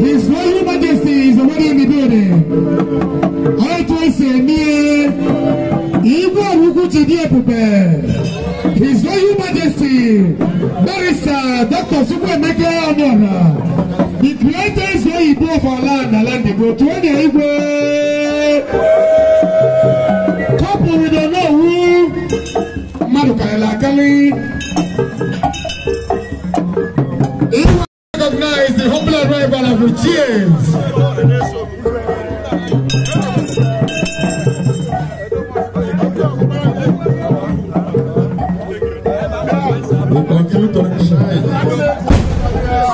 His Royal Majesty is already in the building. His Royal Majesty, Barrister Dr. Chukwuemeka Onuorah, the greatest Oyibo of our land, Alandigo, couple with Onowu, Maduka Akali. Recognize the humble arrival of the James. We continue to shine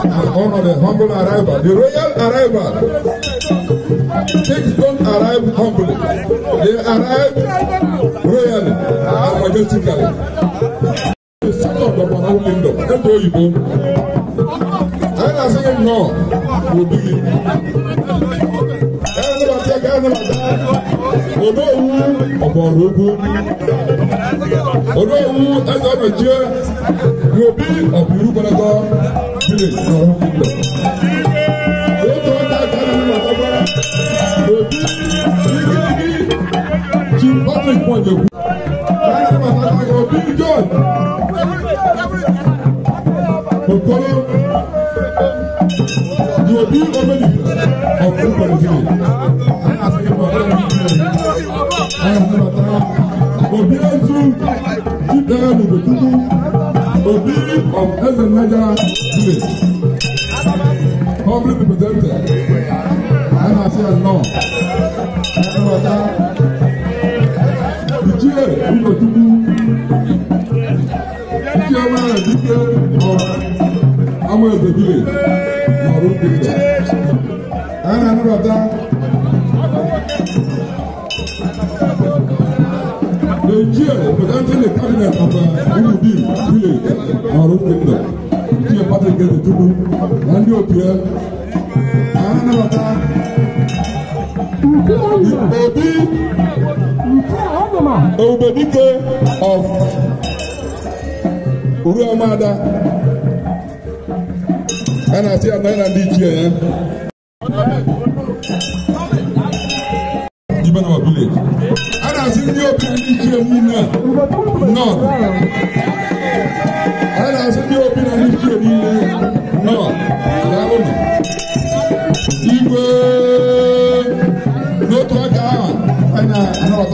and honor the humble arrival, the royal arrival. Things don't arrive humbly, they arrive royally and majestically. The son of the Borno Kingdom, Oyibo. I say no, will be. The Obi of Obi of Ezenaja village, humbly represented. And I say no. The village. And another, the chair representing the cabinet of Umudim village, Maru Kingdom, Chair Patrick Tubu, and the Opia, and another, the Obi Obedike of Uruamada. And I see a man and DJ. Even our village. And I see the open DJ none. And I see the open DJ none. Igwe no to aka and I know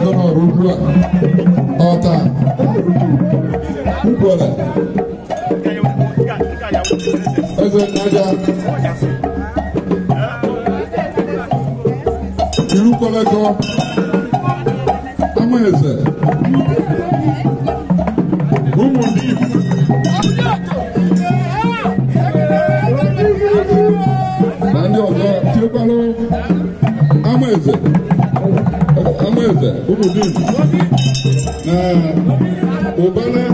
no no Ota Ukwala. Ezenaja Irukoleko Amaeze Umudim na ndị ọzọ tinyekwanụ Amaeze Amaeze Umudim na Ụbana.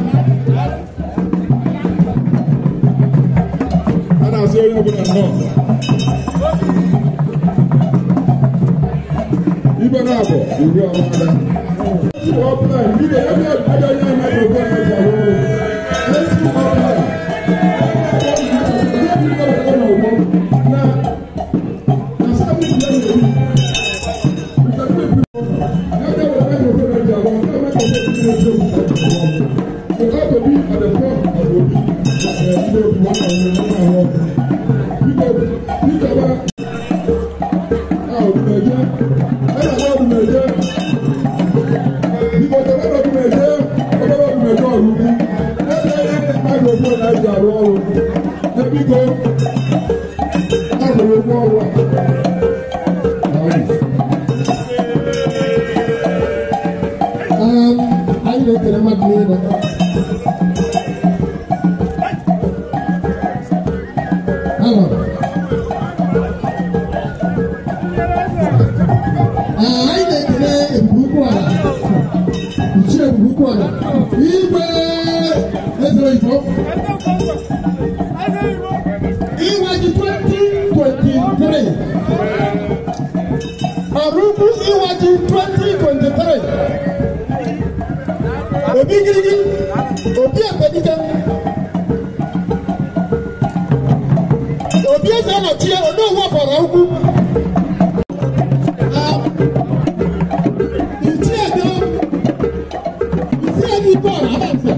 Anyị na-ekele mmadụ niile. Hello. Anyị na-ekele Ebube Ukwu Ala, Ichie Ebube Ukwu Ala, Igwe Eze Oyibo, Iwa ji 2023, Ọrụ Ukwu Iwa ji 2023, Obi Girigi, Obi Ekpedike, Obi Eze Anọchie, Onowu Ọfọrọ Ukwu. Ichie Edo, Ichie Edo Paul Abanse.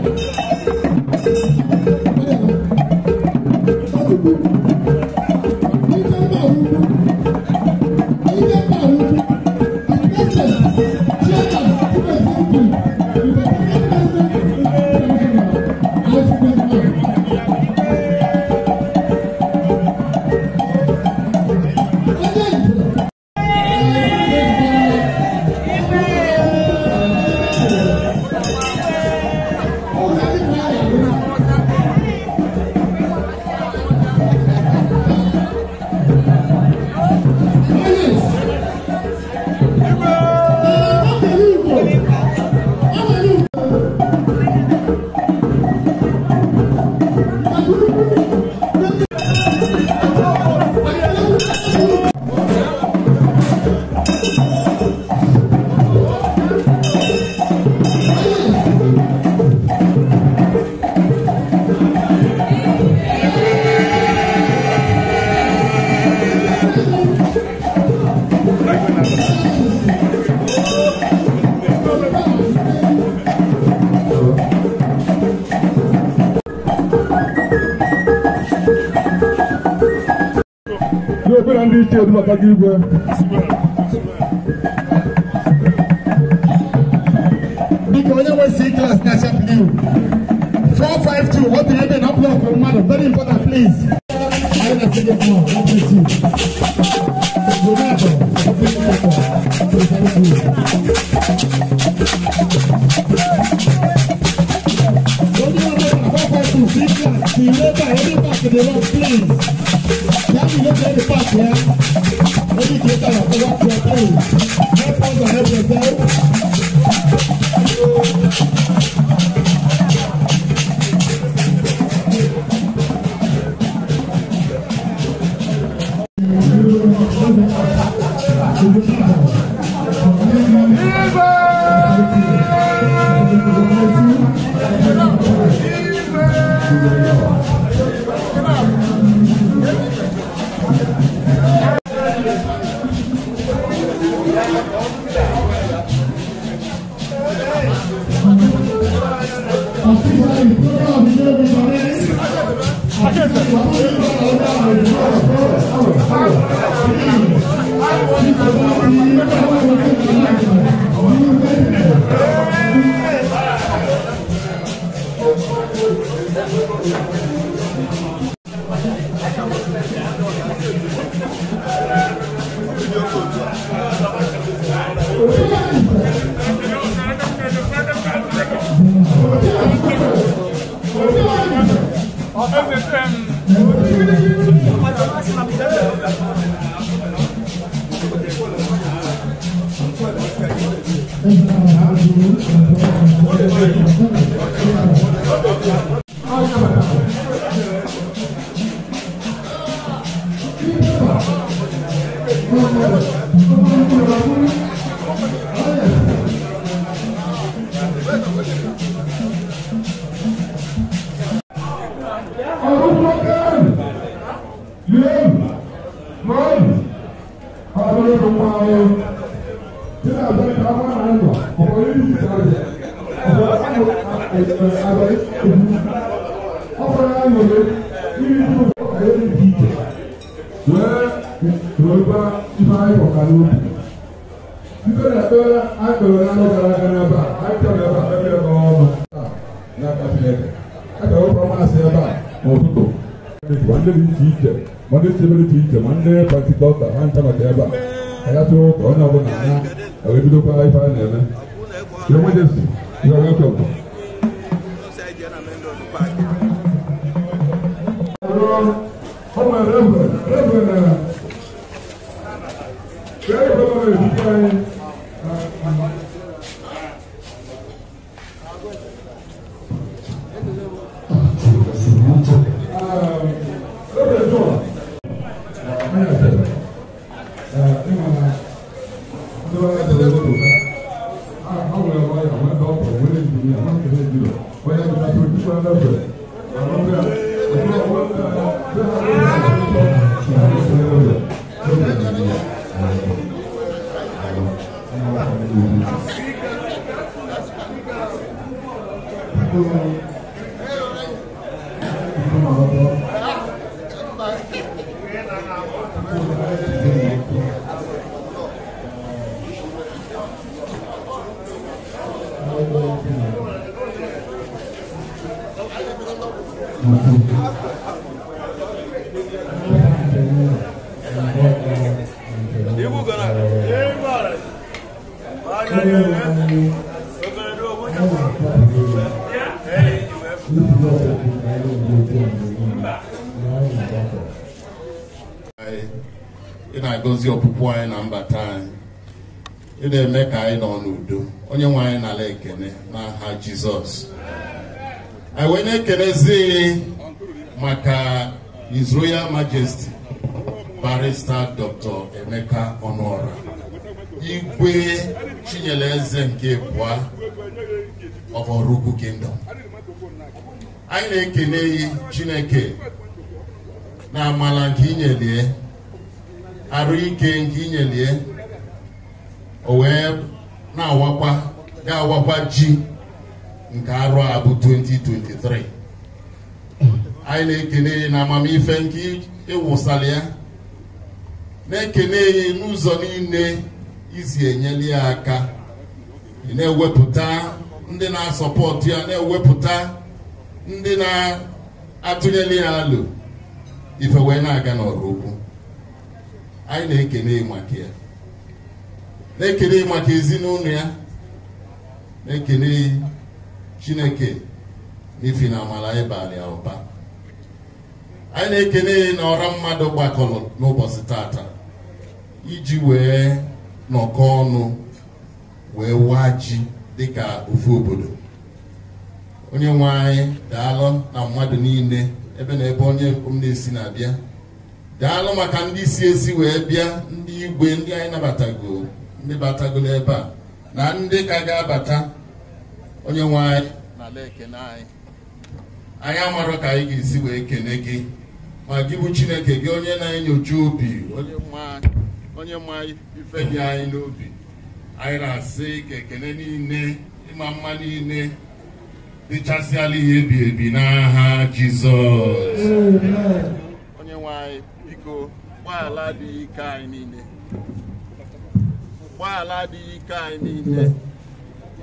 Ndị ichie edubata gị igwe. Biko, onye nwe C class na-acha blue 452, ọ dị ebe na block mmadụ, very important, please. Anyị na-asị gị nnọọ. God bless you. Ronaldo, very good. Onye nwe 452 C class, si ebe a, ebe park dị wrong, please. Ya bụ ihe dị park ya. Ebe ike ebe a na-akọwa, please. Help us and help yourself. Ndị dị iche iche. Ma ndị chebere iche iche ma ndị Pentikọstal ha ncha maka ebe a. Anyị atụrụ ụka onye ọbụla na wee bidokwa ife a na-eme. Your Majesty, you are welcome. Oh, my Reverend, Reverend, very well, Reverend John, Ị na-agọzi ọpụpụ anyị na mbata anyị, ị na-eme ka anyị nọ n'udo. Onye nwe anyị nala ekene n'aha Jizọs. Anyị wee na-ekenezi maka His Royal Majesty Barrister Dr. Emeka Ọnụọra, Igwe Chinyere nke Ebua of Oraukwu Kingdom. Anyị na-ekene Chineke na amala nke inyelie, arụ ike nke inyelie, o wee na-awakwa ga-awakwa ji nke arụ a bụ 2023. Anyị na-ekene na amamife nke ịwụsala ya, na-ekene ya n'ụzọ niile isi enyeli ya aka. Ị na-ewepụta ndị na-asọpọtụ ya, na-ewepụta ndị na-atụnyeli ya alụ ife wee na-aga n'Oraukwu. Anyị na-ekene maka ya, na-ekene maka ezinụlọ ya, na-ekene Chineke n'ifi na amara ịbalị ụba. Anyị na-ekene na ọra mmadụ gbakọrọ n'ụbọchị tata iji wee nọkọ ọnụ wee waa ji dịka ofu obodo. Onye nwe anyị daalụ na mmadụ niile ebe na ebe onye na-esi na-abịa. Daalụ maka ndị si esi wee bịa, ndị igwe, ndị anyị nabatago, ndị batagolo ebe a na ndị ka ga-abata. Onye nwe anyị n'ala ekene anyị. Anyị amarọ ka anyị ga-esi wee kene gị, ma gị bụ Chineke, gị onye na-enyocha obi, onye ma ife dị anyị n'obi. Anyị na-asị ka ekene niile, ịma mma niile dịchasịala ihe ebi ebi n'aha Jizọs. Onye nwe anyị, biko gbaghara adịghị ike anyị niile, gbaghara adịghị ike anyị niile,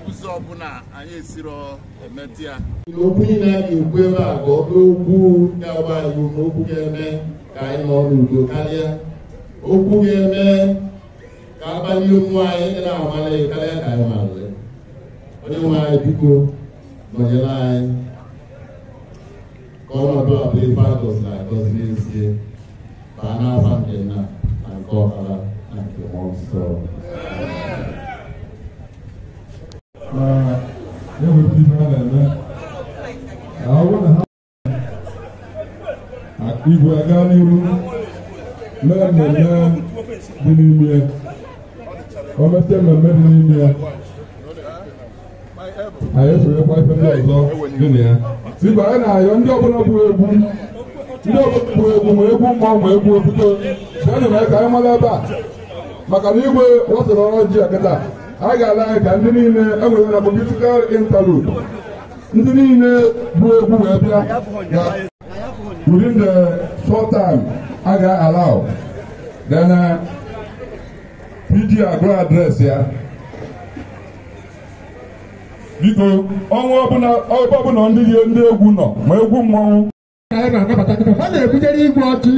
ụzọ ọbụla anyị esiro emetụ ya. Okwu niile a ga-ekwu ebe a ka ọ bụrụ okwu ga-agba anyị ume, okwu ga-eme ka anyị nọ n'udo karịa, okwu ga-eme ka abalị onwe anyị na-amalị karịa ka anyị malị. Onye nwe anyị, biko nọnyere anyị ka ọnọdụ a bụ ife a gọziri agọzi n'ezie, baa n'afa nke nna na nke ọkara na nke mmụọ nsọ. Igwe aga n'iru mee mmemme dị n'ime ya, o mesịa mmemme dị n'ime ya, anyị esoghekwa ife ndị ọzọ dị na ya. Igwe anyị na-ayọ ndị ọbụla bụ egwu, ndị ọbụla bụ egwu, ma egwu mmụọ ma egwu otuto, bịanụ mee ka anyị mara ebe a, maka na igwe wọsịrị ọrụ ji a kịta. A ga-ala anyị ka ndị niile enwere na political interlude, ndị niile bụ egwu wee bịa within the short time a ga-allow, then PG agụ address ya. Biko ọnwa ọbụla ebe ọbụla ndị egwu nọ, ma egwu mmọnwụ ha na-ebutere igwe ọchị.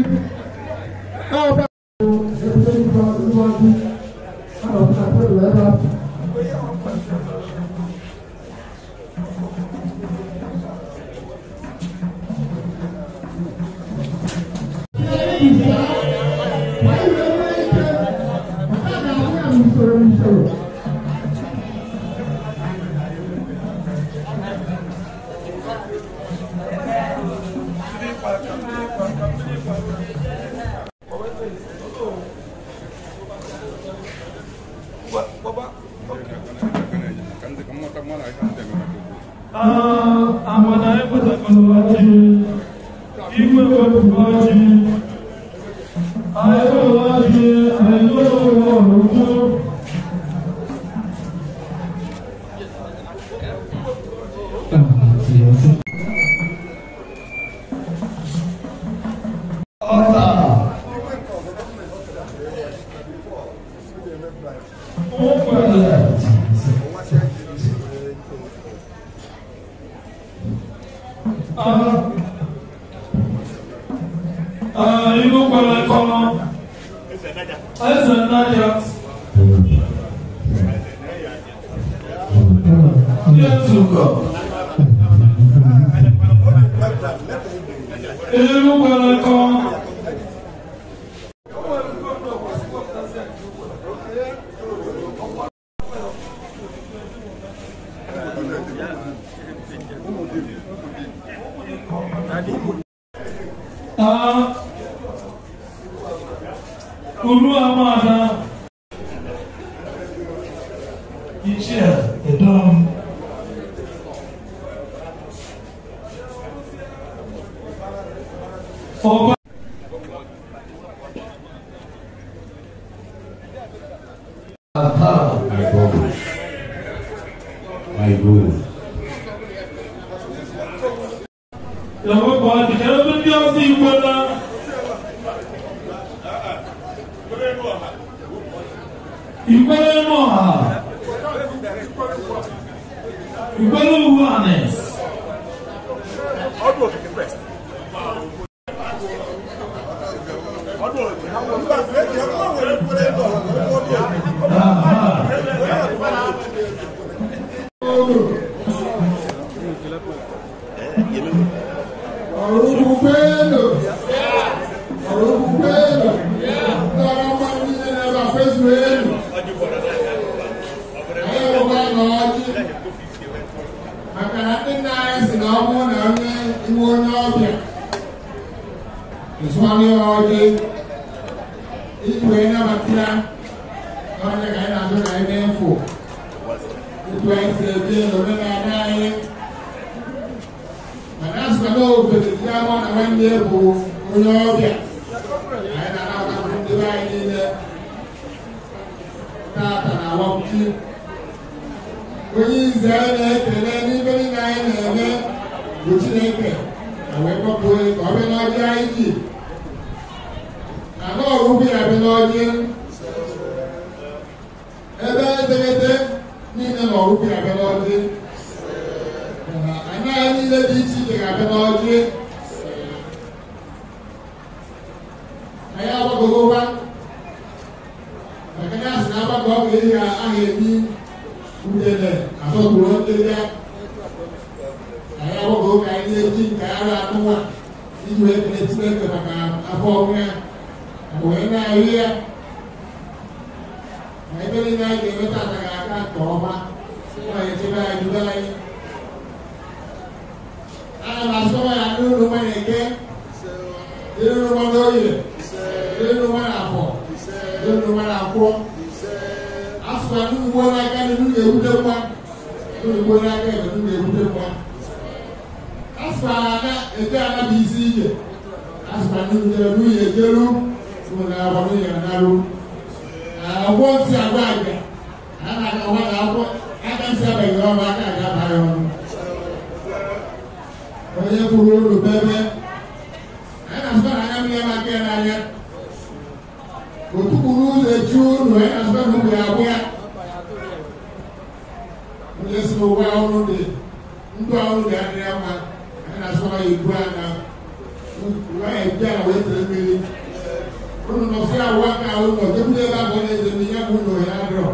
Nọsị awụ aka ahụ nọ jekwuru ebe ahụ na-eze ndị ya bụ ụlọ ya adịrọ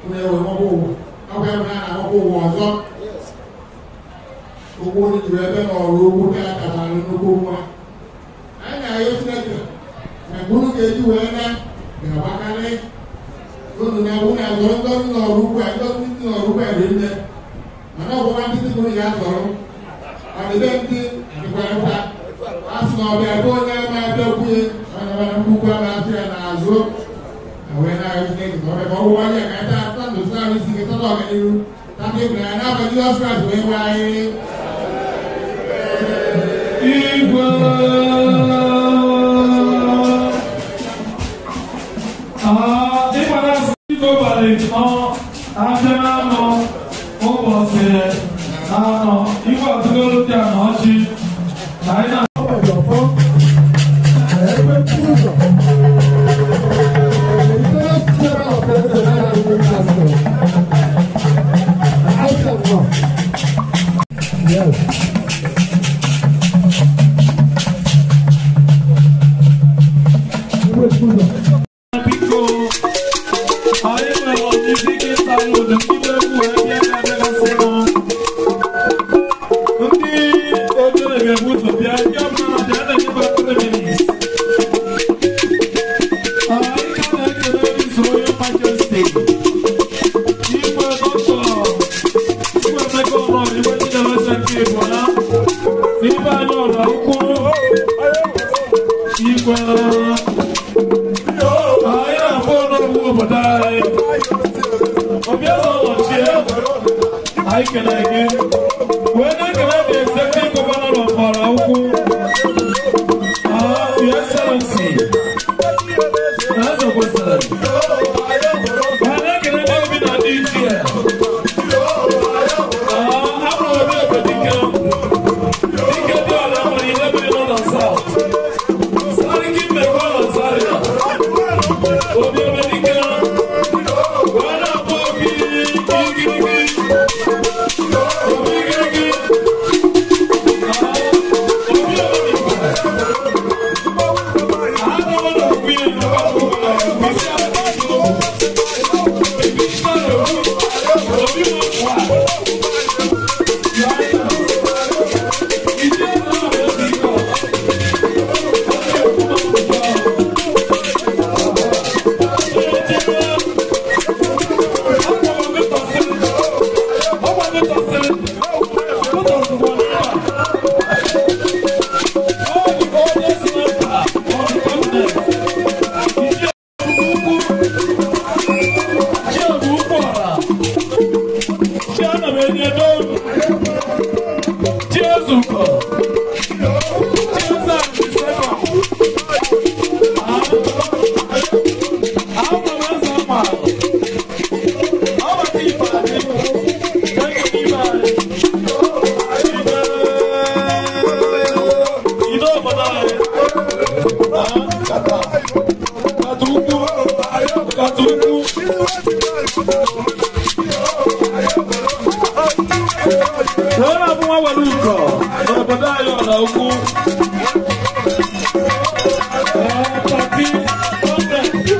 ụlọ ewe nwakwa ụwa ọkwa ya na akwụkwọ ụwa ọzọ okwu onye juru ebe n'ọrụ okwu ka akabara nnukwu nwa anyị na-ayọ Chineke na mgbe unu ga-eji wee na ga-agbakarị unu na unu azọrọ ndị ọrụ n'ọrụ ugwu a ndị ọrụ ndị n'ọrụ ugwu a dị nne mana ọgwụgwa ndị dị unu ga-azọrọ ọdịbe ndị adịkwarịkwa a sị na ọbịa bụ onye ama abịakwunye mana nnukwu ama afọ ya n'azụ na wee na-ayọ Chineke ka ọ bịa ka ọ gwụwa ya ka anyị taa ndụ saa isi gị tata ọganihu tata ịbụla ya n'afọ Jizọs Kraịst wee gwa anyị. Igwe ịgbara ụbalị abịa n'anọ ụbọchị anọ igwe ọtụgoro dị anọ ọchị na anyị na Yes. Biko, anyị nwere ọdịdị ịta ụdị ndị egwu ebe na-abịagasị nụ. Ndị obere ga-ebu ụzọ bịa, ndị ọbụla na-abịa na-enyekwa 3 minutes. Anyị ka na-ekele His Royal Majesty, Igwe Dọkịta Igwe Emeka Ọnọrọ, Igwe Chineloche nke Ịbụla, n'ime anyị ọra ukwu, Igwe anyị na-akpọ ọnụọgụgụ obodo anyị obi eze ọnọchie anyị kelere gị wee na-ekele the executive governor of Oraukwu, Your Excellency na eze kwesịrị wee na-ekele ndị obi na ndị ichie abụrụ obi obedike dike dị ọla nwere ihe biri nọ na South Sariki mmekọ na Zaria obi obedike wee na-akpọ obi igirigi obi igirigi obi omenigwe agụụ na okwu ihe na ọgbakọ isi obi nwa Wọ́n náà mú wọn wọlé ukọ̀ n'obodo anyị ọ̀nà ukwu. Pati gọọmenti.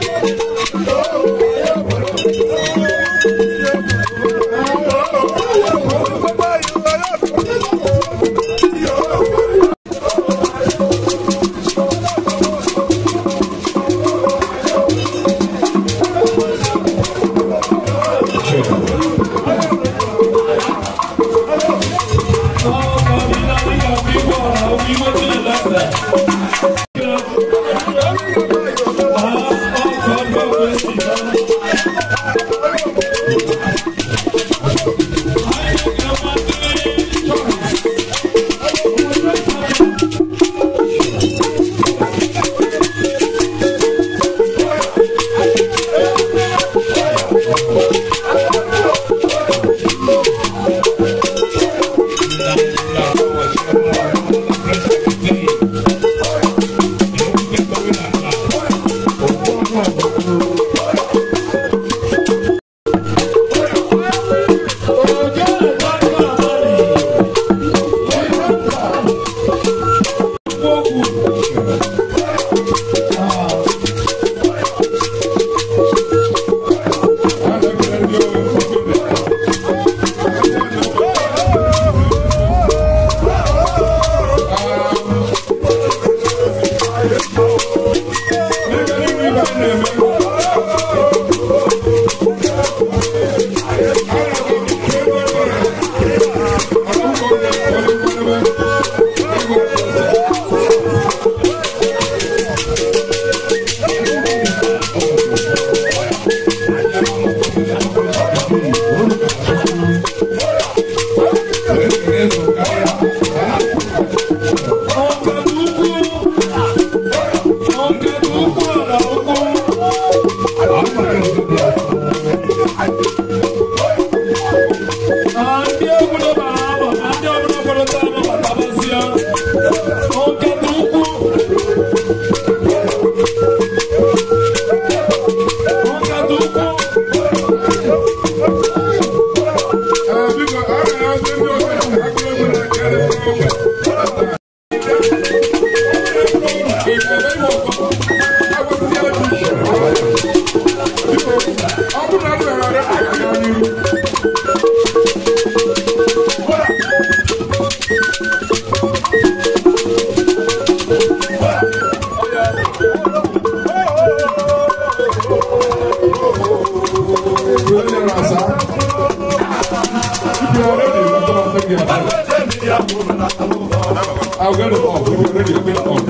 I'll get it off. We're ready. Get it off.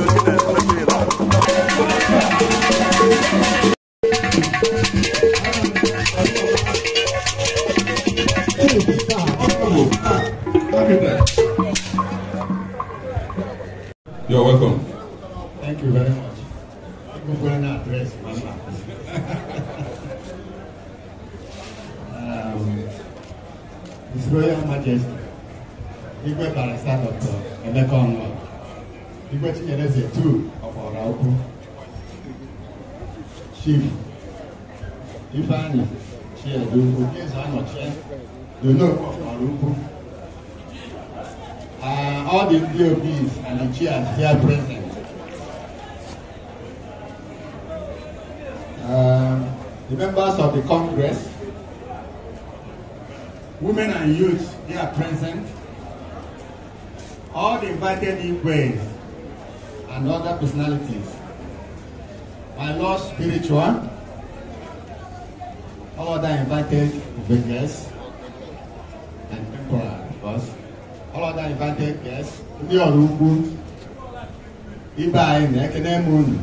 You're welcome. Thank you very much. I'm going to address His Royal Majesty, Igwe Barrister Dr. Emeka Ọnụọra, Igwe Chinyereze II of Oraukwu, Chief Ifeanyi Chiedu Obieze Anochie, the Onowu of Oraukwu, all the DOBs and the chairs here present. The members of the Congress, women and youth here present, all the invited Igwes and other personalities, my Lord Spiritual, all other invited guests and temporal, of course, all other invited guests, ndị Oraukwu, ibe anyị na-ekene m unu,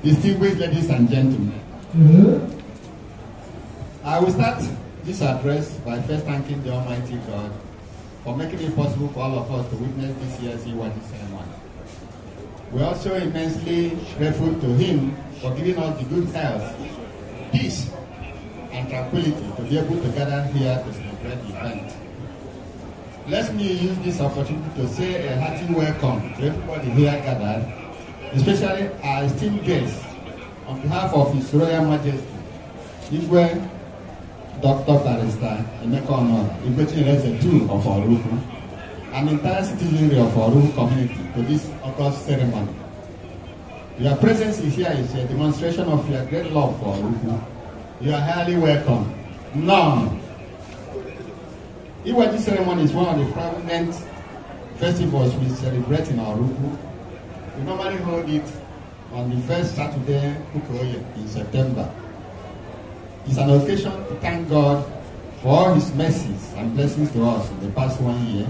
distinguished ladies and gentlemen. I will start this address by first thanking the Almighty God for making it possible for all of us to witness this year's Iwaji ceremony. We are also immensely grateful to Him for giving us the good health, peace, and tranquility to be able to gather here to celebrate the event. Let me use this opportunity to say a hearty welcome to everybody here gathered, especially our esteemed guests, on behalf of His Royal Majesty, Igwe Dr. Barrister Emeka Ọnụọra, Igwe Chinyereze II of Oraukwu, and entire citizenry of Oraukwu community to this august ceremony. Your presence here is a demonstration of your great love for Oraukwu. You are highly welcome. Now, Iwaji ceremony is one of the prominent festivals we celebrate in Oraukwu. We normally hold it on the first Saturday in September. It's an occasion to thank God for all His mercies and blessings to us in the past 1 year,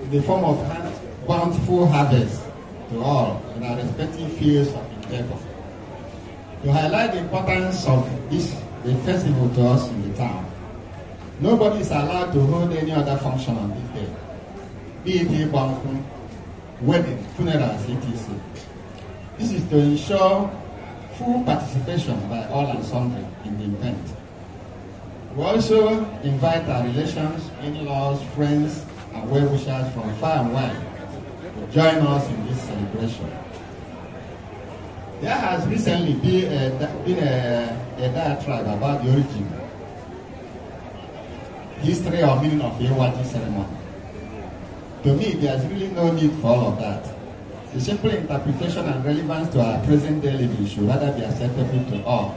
in the form of bountiful harvest to all in our respective fields of endeavor. To highlight the importance of the festival to us in the town, nobody is allowed to hold any other function on this day, be it a banquet, wedding, funerals, etc. This is to ensure full participation by all and sundry in the event. We also invite our relations, in-laws, friends, and well-wishers from far and wide to join us in this celebration. There has recently been a diatribe about the origin, history, or meaning of the Iwaji ceremony. To me, there is really no need for all of that. The simple interpretation and relevance to our present-day living should rather be acceptable to all.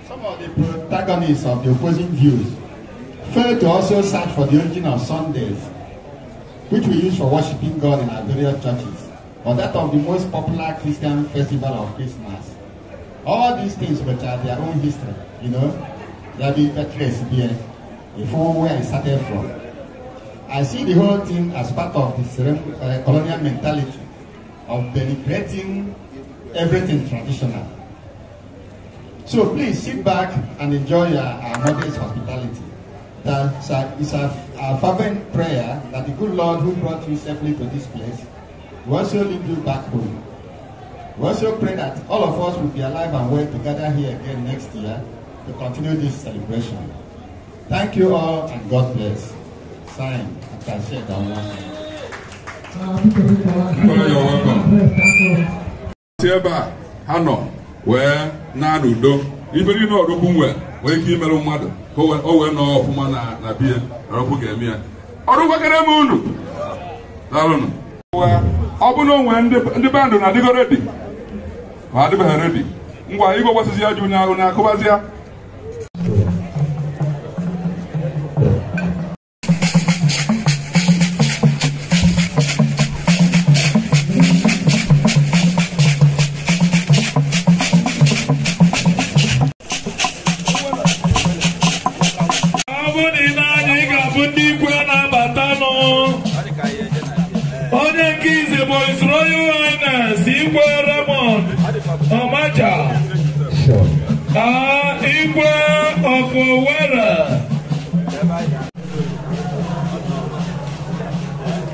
Some of the protagonists of the opposing views failed to also search for the origin of Sundays which we use for worshiping God in our various churches, or that of the most popular Christian festival of Christmas. All these things which are their own history, you know, there be the trace there, before where it started from. I see the whole thing as part of the colonial mentality of denigrating everything traditional. So please sit back and enjoy our modest hospitality. That is our fervent prayer that the good Lord who brought you safely to this place will also lead you back home. We also pray that all of us will be alive and well to gather here again next year to continue this celebration. Thank you all and God bless. Sign, Attaché Danwa. You're welcome. Si ebe a ha nọ wee na n'udo ibe niile ọrụkwu nwe nwere ike imerụ mmadụ ka o wee nọọ ọfụma na biya ọrụkwu ga-eme ya ọrụkwakere m unu daalụnụ. Ọ bụ na onwe ndị bandụ na-adịgo redi ma adịbeghị redi ngwa igwe gbasịzi ya ji ụnyaahụ na-akụbazi ya. Onye nke ize bụ His Royal Highness Igwe Raymond Ọmaja, Igwe of Owerri.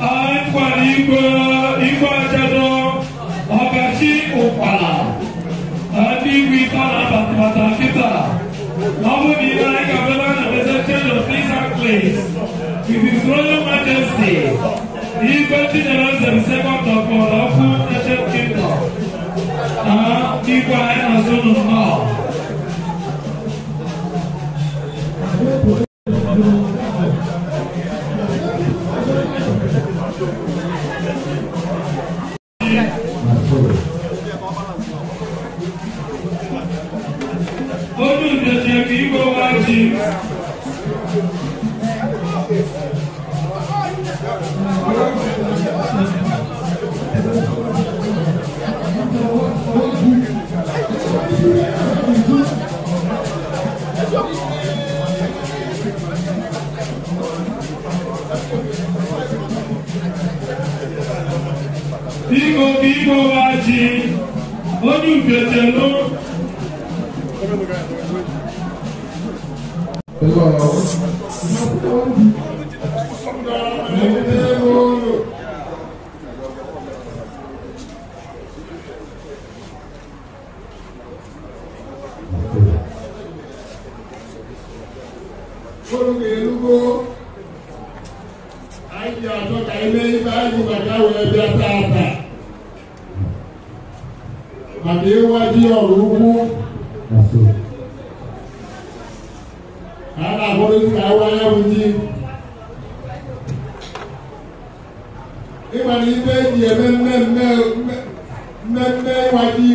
Anyị gwara Igwe Igwe Ajado Ọgachi Ụkwala ndị igwe ike ọ na-abata kịta. Ọ bụ na ile anyị ga-abịa na meze change of place and place with His Royal Majesty Igwe Chinyere the second of Oraukwu Ancient Kingdom. Igwe anyị na-azụ nnọọ. Onye udeche ka igwe wa ji. Biko ka igwe wa ji. Onye udeche nụ. Anyị ji achọ ka anyị mee ife anyị maka wee bịa taata maka ịwa ji ọrụ ukwu a na-ahụrụzi ka awa ya bụ ji ịma na ife eji eme mmemme ịwa ji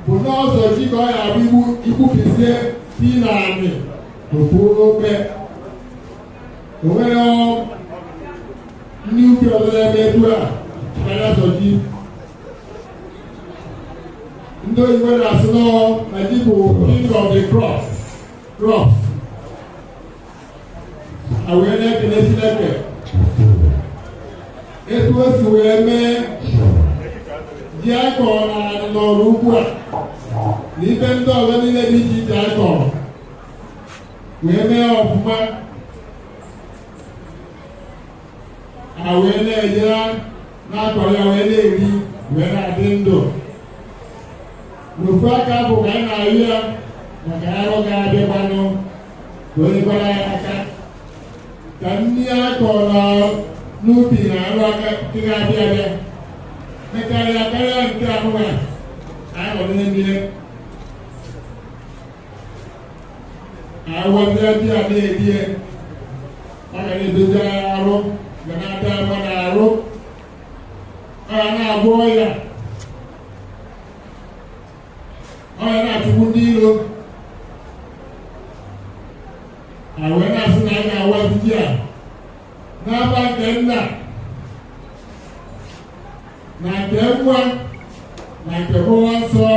bụ n'ọzọ ji ka ọ ya abụ ikwupisie si na anị ofu ofe o nwere ndị ubi ọzọ ebe etu a karịa sọ ji. Ndị oyibo na-asị nọọ na ji bụ king of the crops. A wee na-ekele Chineke etu o si wee mee ji akọrọ na n'ọrụ ugwu a na ife ndị ọzọ niile dị iche iche akọrọ wee mee ọfụma a wee na-enye na-akọrọ ya wee na-eri wee na-adị ndụ. N'ofu aka bụ ka anyị na-arịọ ya maka arụ ga-abịakwanụ ka o nyekwara ya aka ka ndị akọrọ n'ubi na arụ aka nke ga-abịa abịa mekarịa karịa nke ahụha anyị nọ n'ime awọzie ji a na-erie ọ ga na-edozi arụ ga na-ata ama na arụ ọ ga na-agwọ ọya ọ ga na-achụkwu ndị iro a wee na-asị na a ga-awazi ji a n'aba nke nna Na nke nwa na nke mmụọ nsọ.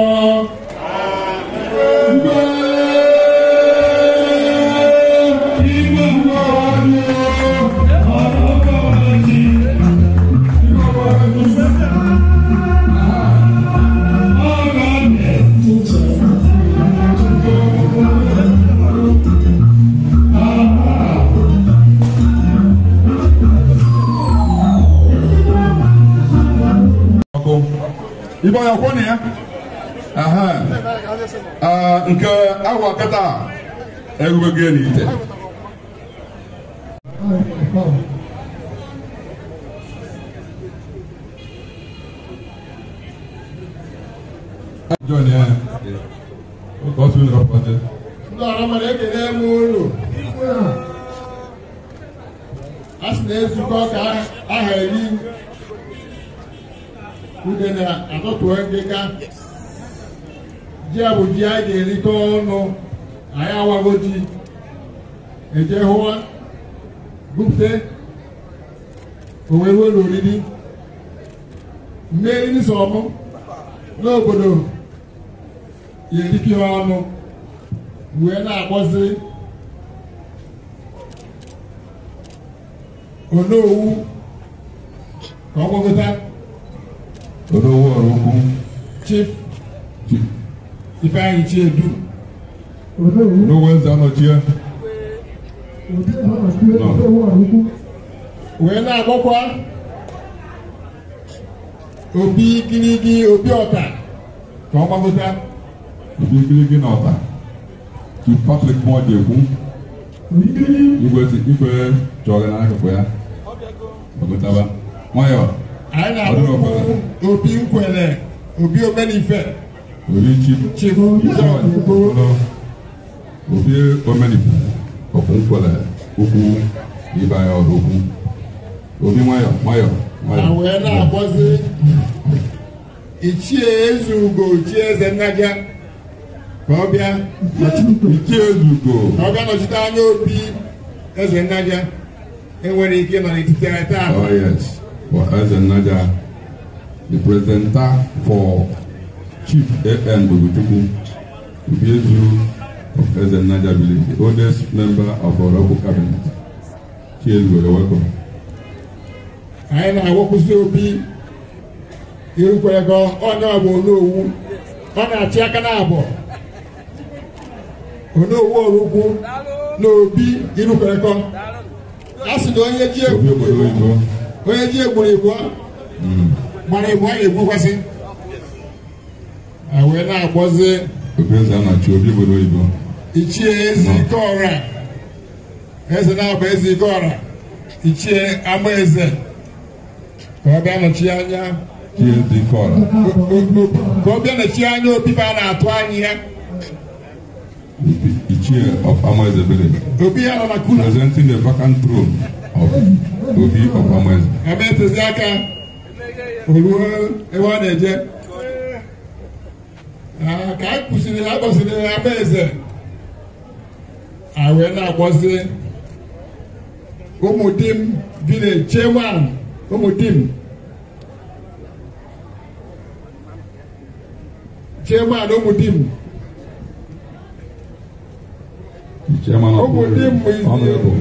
Ibe ya kwọ ya aha nke awa kata erubeghị n'ite. John ya o sụ na ọpọte. Ndị ọrụ mara ekele m unu. A sị na ezukọ ka aha eri ude na-atọtuo ngịga. Ji a bụ ji anyị ga-erikọ ọnụ, anyị awago ji eje hụwa gụpụte owe ruo n'oriri mmeri nsọmụ n'obodo ya erikọ ihe ọnụ wee na-akpọzi Onowu ka ọ gbagota. Onowu Oraukwu Chief Ifeanyi Chiedu. Onowu Eze Anọchie wee na-agbakwa Obi Igirigi Obi Ọta ka ọ gbagota. Obi Igirigi na Ọta Chief Patrick Mojekwu igwe chọrọ n'akụkụ ya gbagotaba nwayọọ. Anyị na-agbakwa Obi Nkwele Obi Omenife Obi Chief John Obi Omenife ọkụ Nkwele ukwu ibe anyị ọrụ ukwu Obi nwayọọ nwayọọ nwayọọ. A wee na-akpọzi Ichie Ezugo Ichie Eze Nnaja ka ọ bịa. Ichie Ezugo ka ọ bịa nọchite anya Obi Eze Nnaja enwere ike ịnọ n'etiti anyị taa. Oh yes. For Eze Nnaja, the presenter for Chief A.N. Ogochukwu, Obiezu of Eze Nnaja Village, the oldest member of our local cabinet. Cheers, you're welcome. Anyị na-awụkwụsị Obi Irukwereko onye ọ bụ Onowu, ọ na-achị aka na abụọ. Onowu Oraukwu na Obi Irukwereko. A sị na onye ji egburu igbo gbara igbo a na-egbukwasị. A wee na-akpọzi Obi Eze Anachi Obi obodo oyibo Ichie Eze Ikeọra Eze na-abụ Eze Ikeọra Ichie Amaeze ka ọ bịa nọchie anya ka ọ bịa nọchie anya Obi ba na-atụ anya ya. Ichie of Amaeze Village. Obi ya nọ na kula. Presenting the vacant throne of Obi of Amaeze. Ebe etezi aka oruo ebe ọ na-eje. Ka a kwụsịrị akpọsịrị Amaeze a wee na-akpọzi Ụmụdim Village Chairman Ụmụdim Chairman Ụmụdim. Chairman of Honorable.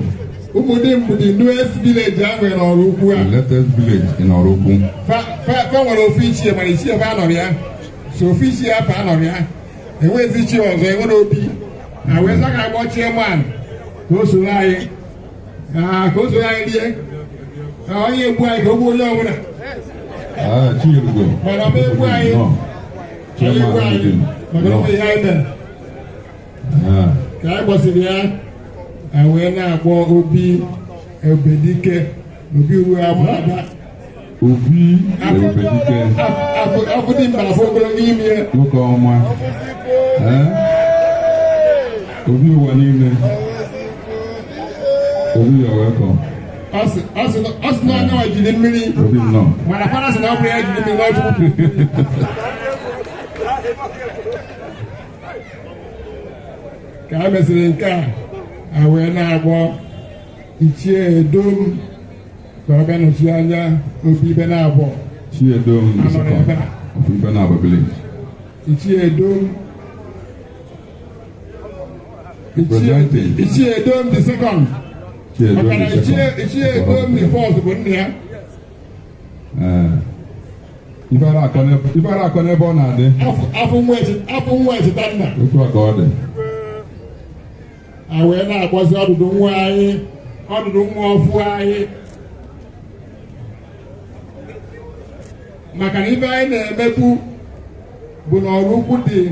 Ụmụdim bụ the newest village a nwere n'Oraukwu a. The latest village in Oraukwu. Fa nwere ofu ichie mana ichie fa anọrọ ya. So ofu ichie afọ anọrọ ya. Enwezi ichie ọzọ enwere obi. A wee sọ ka agbọ chairman ka o soro anyị. Ka o soro anyị rie. Onye egbu anyị ka o gbuo onye ọbụla. Mana ọ bụ egbu anyị. Onye egbu anyị. Maka ọ bụ ihe anyị mere. Ka anyị gbasiri ya a wee na-akpọ Obi Ebedike Obi uwe agba Obi Ebedike afọ dị mba afọ ogologo ime ya nwoke ọma Obi ụwa niile Obi ya welcome. Ọ sị na onye nwa jiri mmiri mana fara sị na ọ bụrụ ya jiri mmiri n'ọchukwu. Ka a mesịrị nke a wee na-agbọ Ichie Edom ka ọ bịa nọchi anya Obi ibe na-abụọ. Chiedom the second of Ibenabo village. Ichie Edom. Presenting. Ichie Edom the second. Chiedom Maka na the second. Ichie Edom the first bụ nne ya. Ife ara akọ n'ebe ọ na-adị. Afọ nwa echeta nna. Otu a ka ọ dị. A wee na-agbazi ọdụdụ nwa anyị, ọdụdụ nwa ọfụ anyị. Maka na ife anyị na-emekwu bụ na Oraukwu dị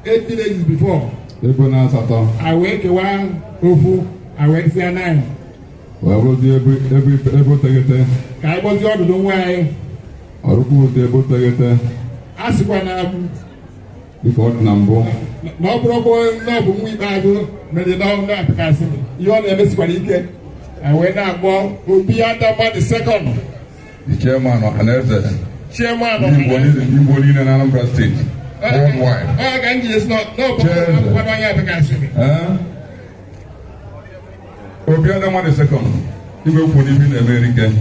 8 villages before. Ebo na asatọ. A wee kewaa ofu, a wee dịsịa 9. Wee bụrụzie ebo teghete. Ka anyị gbazie ọdụdụ nwa anyị. Oraukwu dị ebo teghete. A sịkwa na dịka ọ dị na mbụ. Na ọ bụrụkwa na ọ bụ nwa ikpeazụ mere na ọ na-apịkasị ihe ọ na-emesikwara ike. A wee na-akpọ Obi Adama the second. The chairman Ọhaneze. Chairman Ọhaneze. Igbo niile na Anambra State. Worldwide. Ọ ga nji esi na ọ bụ akwụkwọ onye apịkasịrị. Obi Adama the second. Igwe kwu n'ibi na-eme erike.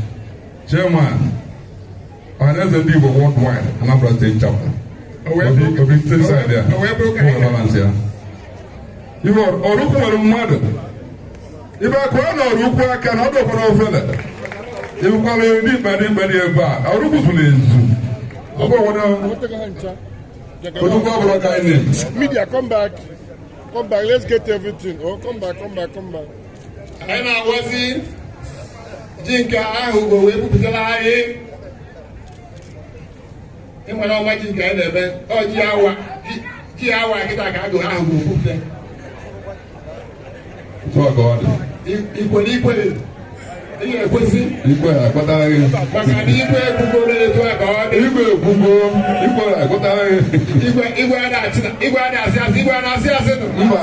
Chairman Ọhaneze ndị Igbo worldwide Anambra State chapter. Obi state side ya. Balance ya. Ibe Oraukwu nwere mmadụ. Ibe akụọ na Oraukwu aka na ọ dọkwara ofele. Ibukwala ndị mkpa dị ebe a. Oraukwu zuru ezu. Ọ bụrụ na Odogwu abụrụ ka anyị na-eme. Media, come back. Come back. Let's get everything. Oh, come back, come back, come back. Anyị na-agwazi ji nke ahụ ugo wee bupụtara anyị. Ịnwere ọnwa ji nke anyị na-eme. Ọ ji awa kịta ka agụ ahụ go bupụta. Otu a ka ọ dị. Ikwere ikwere. Ị ga-ekwesị. Igwe akwatara gị. Maka na igwe ekwugoro etu a ka ọ dị. Igwe ekwugo, igwe akwatara gị. Igwe a na-asị asị, igwe a na-asị asị nụ. Mba.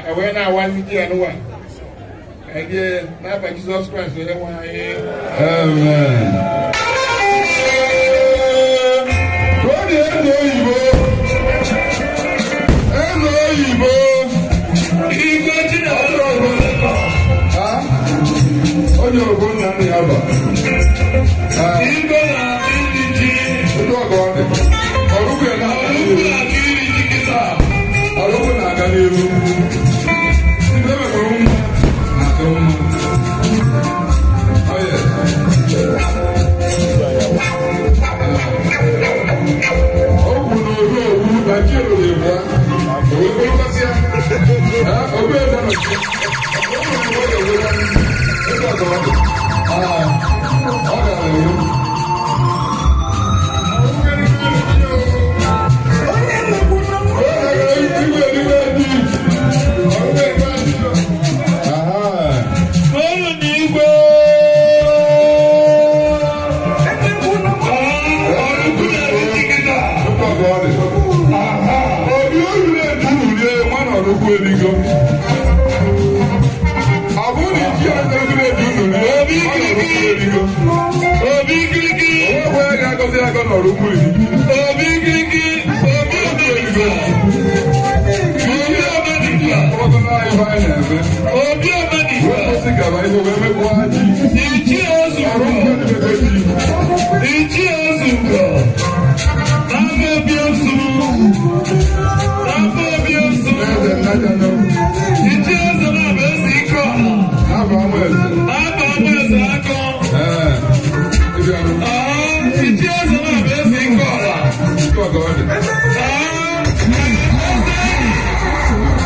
E wee na-awazi ji ya n'ụwa. Ka anyị rie n'afa Jizọs Kraịst onye nwe anyị. Amen. Ka ọ dị eze oyibo. Eze oyibo. Igwe Chineke obodo. Onye ogo nna nna ya ba. Igwe na-adị iri ji. Otu ọgọ ọ dị. Oraukwu ya na-aga n'ihu. Oraukwu na-adị iri ji kịta. Oraukwu na-aga n'ihu. Ndị emegoro mma na-atụ mma. Oh yes. O kwuru na oru owu na ji eruru ebua. O wee bụrụkwasị ya. Obi eze nọ. O nwere mgbe ọ ga-eweta. Ọ gara ewu. Olu na igwe. Oraukwu na-eri ji kịta. Obi olu na-eju urie nwa na Oraukwu eligo. Ọ bụrụ na iji aka na-eju urie, Obi kirikiri. Obi kirikiri. Onwe ya ga-agọzi agọ na Oraukwu eligo. Obi kirikiri. Obi omenigwe. Obi omenigwe. Ọgbakọ anyị ife anyị na-eme. Obi omenigwe. Wee kwụsị gaba ihe wee mekwa ji. Ichie Ozuko. Oraukwu eligo ji. Ichie Ozuko. N'afọ obi osuru. N'afọ obi osuru. Eze nnaja nọ. Ichie eze na-abụ eze ike ọha. N'afọ ama eze. N'afọ ama eze akọ. Ee. Ịbịa nụ. Ichie eze na-abụ eze ike ọha. Otu ọgọ ọ dị.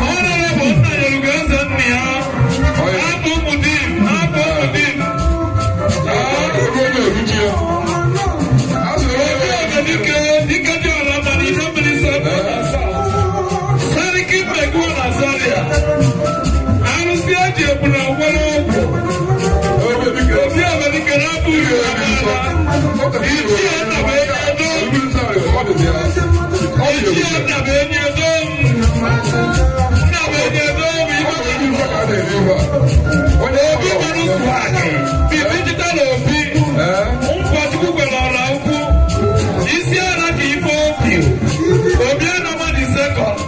Honorable nna Yoruba eze nna ya. N'afọ ụmụ di m. N'afọ ụmụ di m. Ebe ọ na-eruchi ya. A sịrị Obi Omenike, dike dị ọla mma n'ihe mmiri Sariki Mmegbu na Zaria. Arụsị eji ebu na ngwere ọgwụ. Obi dike. Obi Omenike na-abụghị amaala. Ichie nna bụ enyi edo. Ichie nna bụ enyi edo. Nna bụ enyi edo bụ igwe. Obi nwere uswaki. Bi digital obi. Nkwa Chukwu kwere ọla ukwu. Isi ala ka ife obi. Obi Anama the second.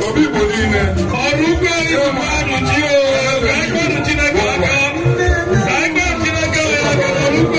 Obi Igbo niile. Ọrụ ugbo ezigbo anụ ji o. Ka anyị kpọrọ Chineke aka. Ka anyị kpọrọ Chineke aka. Ọrụ ugbo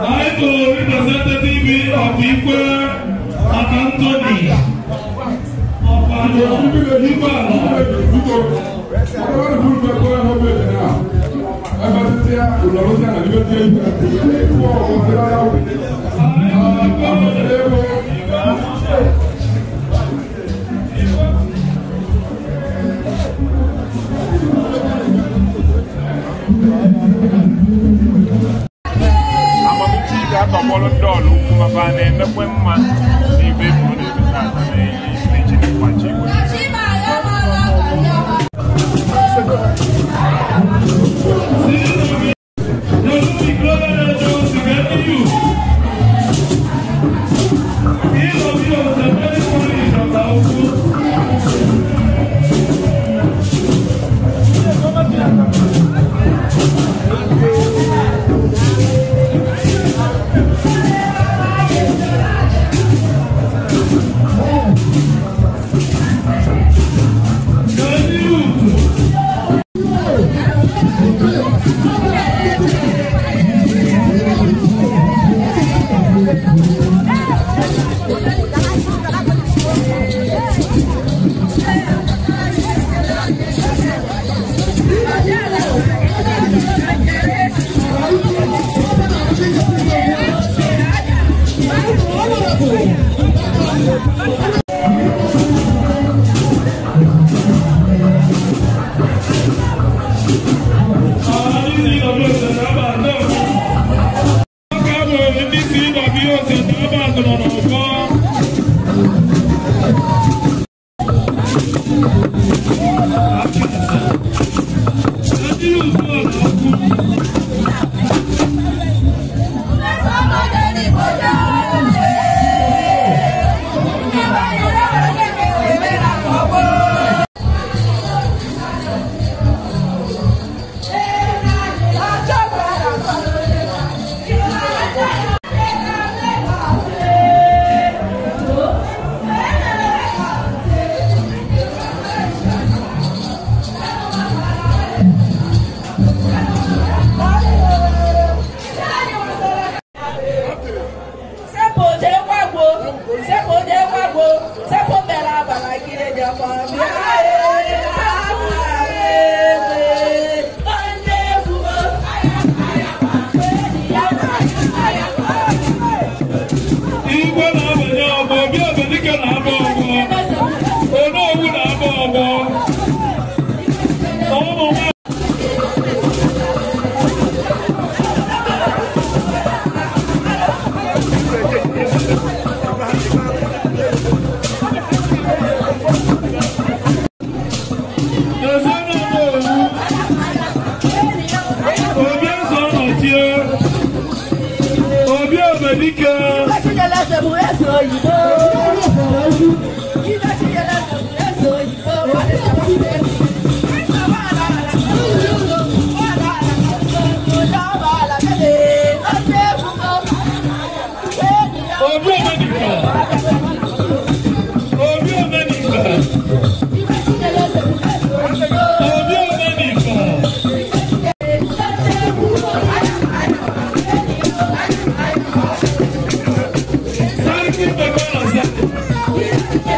Anyị tụrụ representative of Igwe Anthony Ọ̀pàlọ̀ Igwe Alọ. Amamichi ga-atọgbọrọ ndị ọrụ ukwu maka a na-emekwe mma n'ibe bụ na-eme tata na-eji n'ịkwachi igwe. Igwe na-abanye ọgbọ, obi Obedike na-aba ọgbọ, Onowu na-aba ọgbọ, ụmụ nwanyị. Obi Eze Ọnọchie, Obi Obedike. Obi Omenike, Obi Omenike, Obi Omenike. Sarki Bebela Zaki.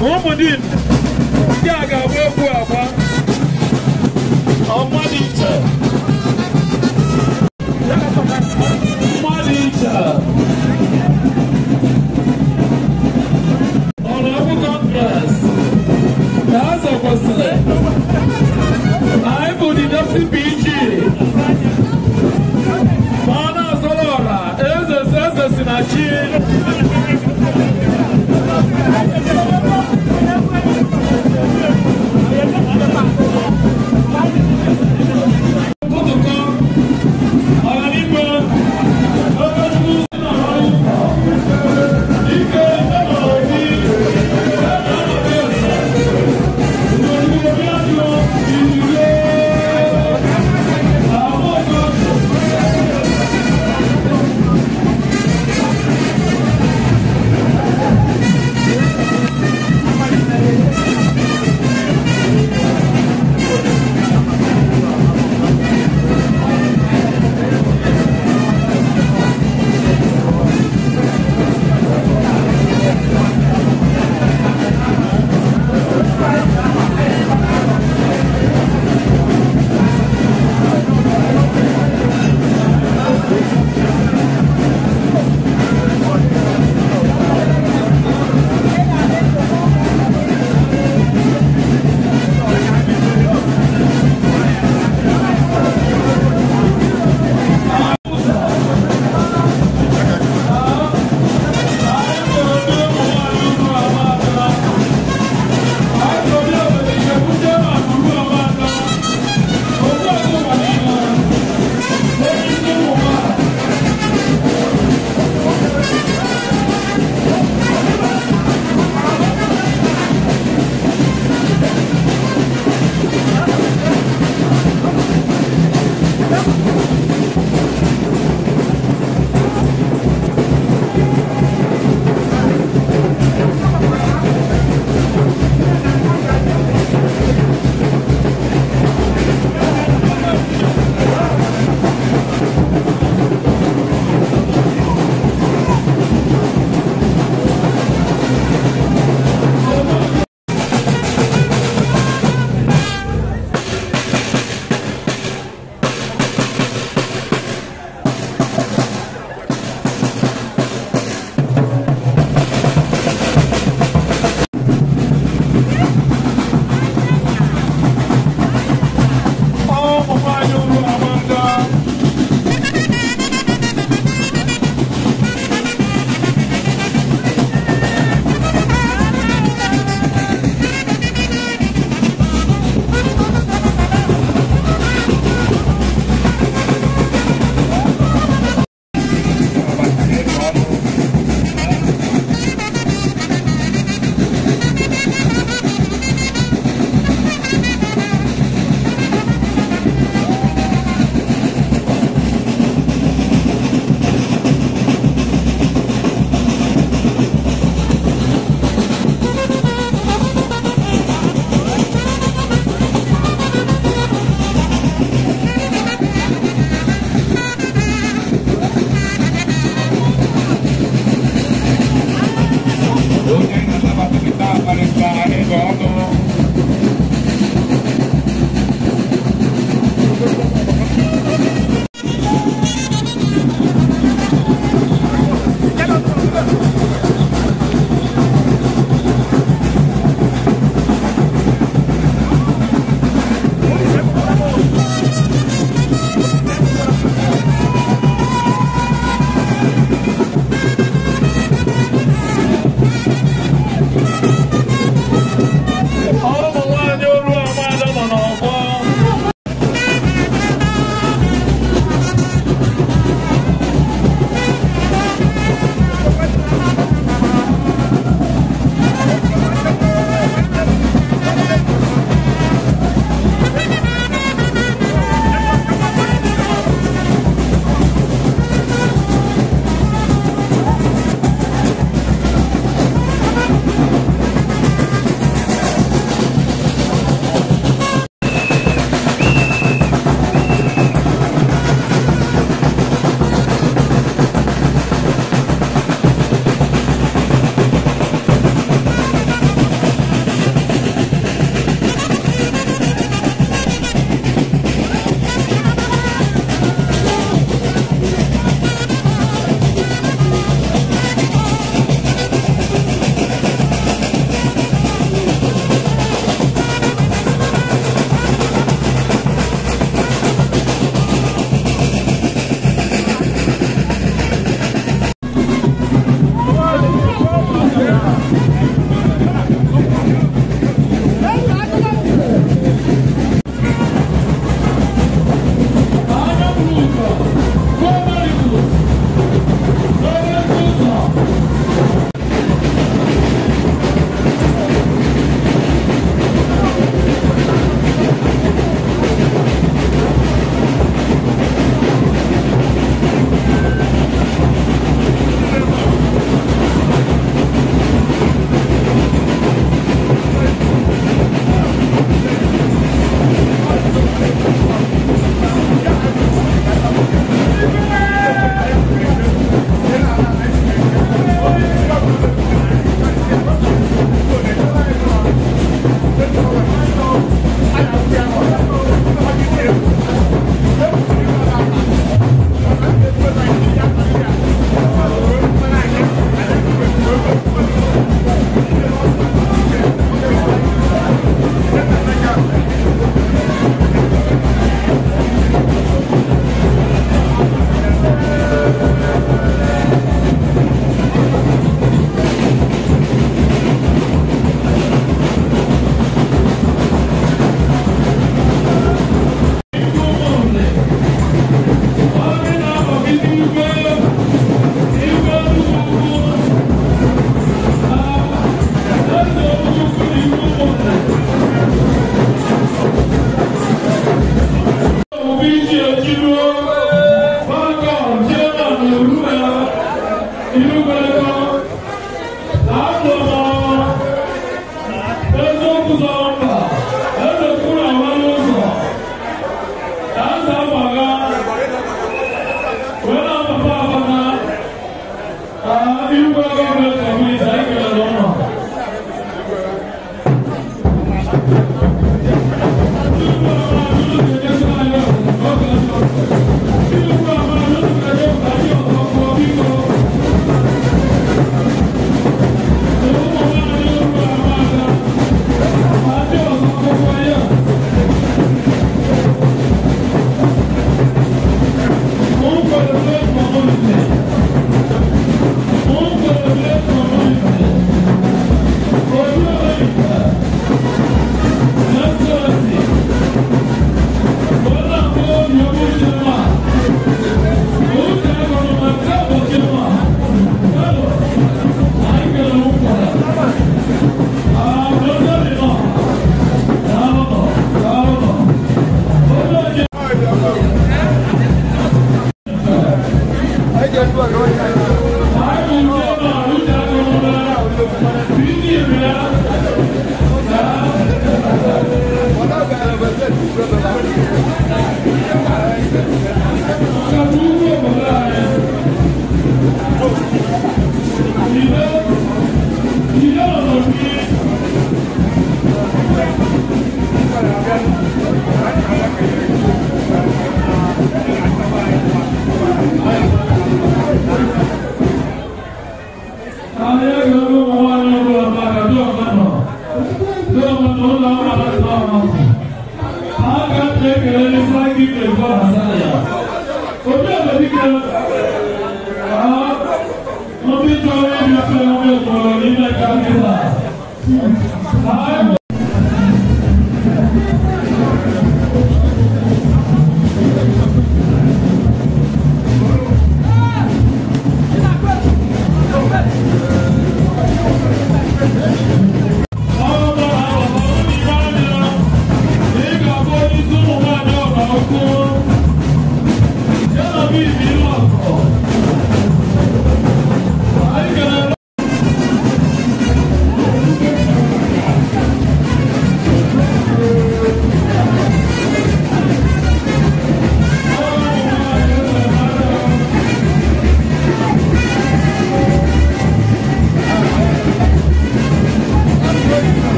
Ụmụdin ndị a ga-agba egwu agba ọmmadụ iche mmadụ iche Ọraukwu Congress na azọ kwesịrị na anyị bụ the deputy PG ma ọ na-azọrọ ọra eze eze si na chi.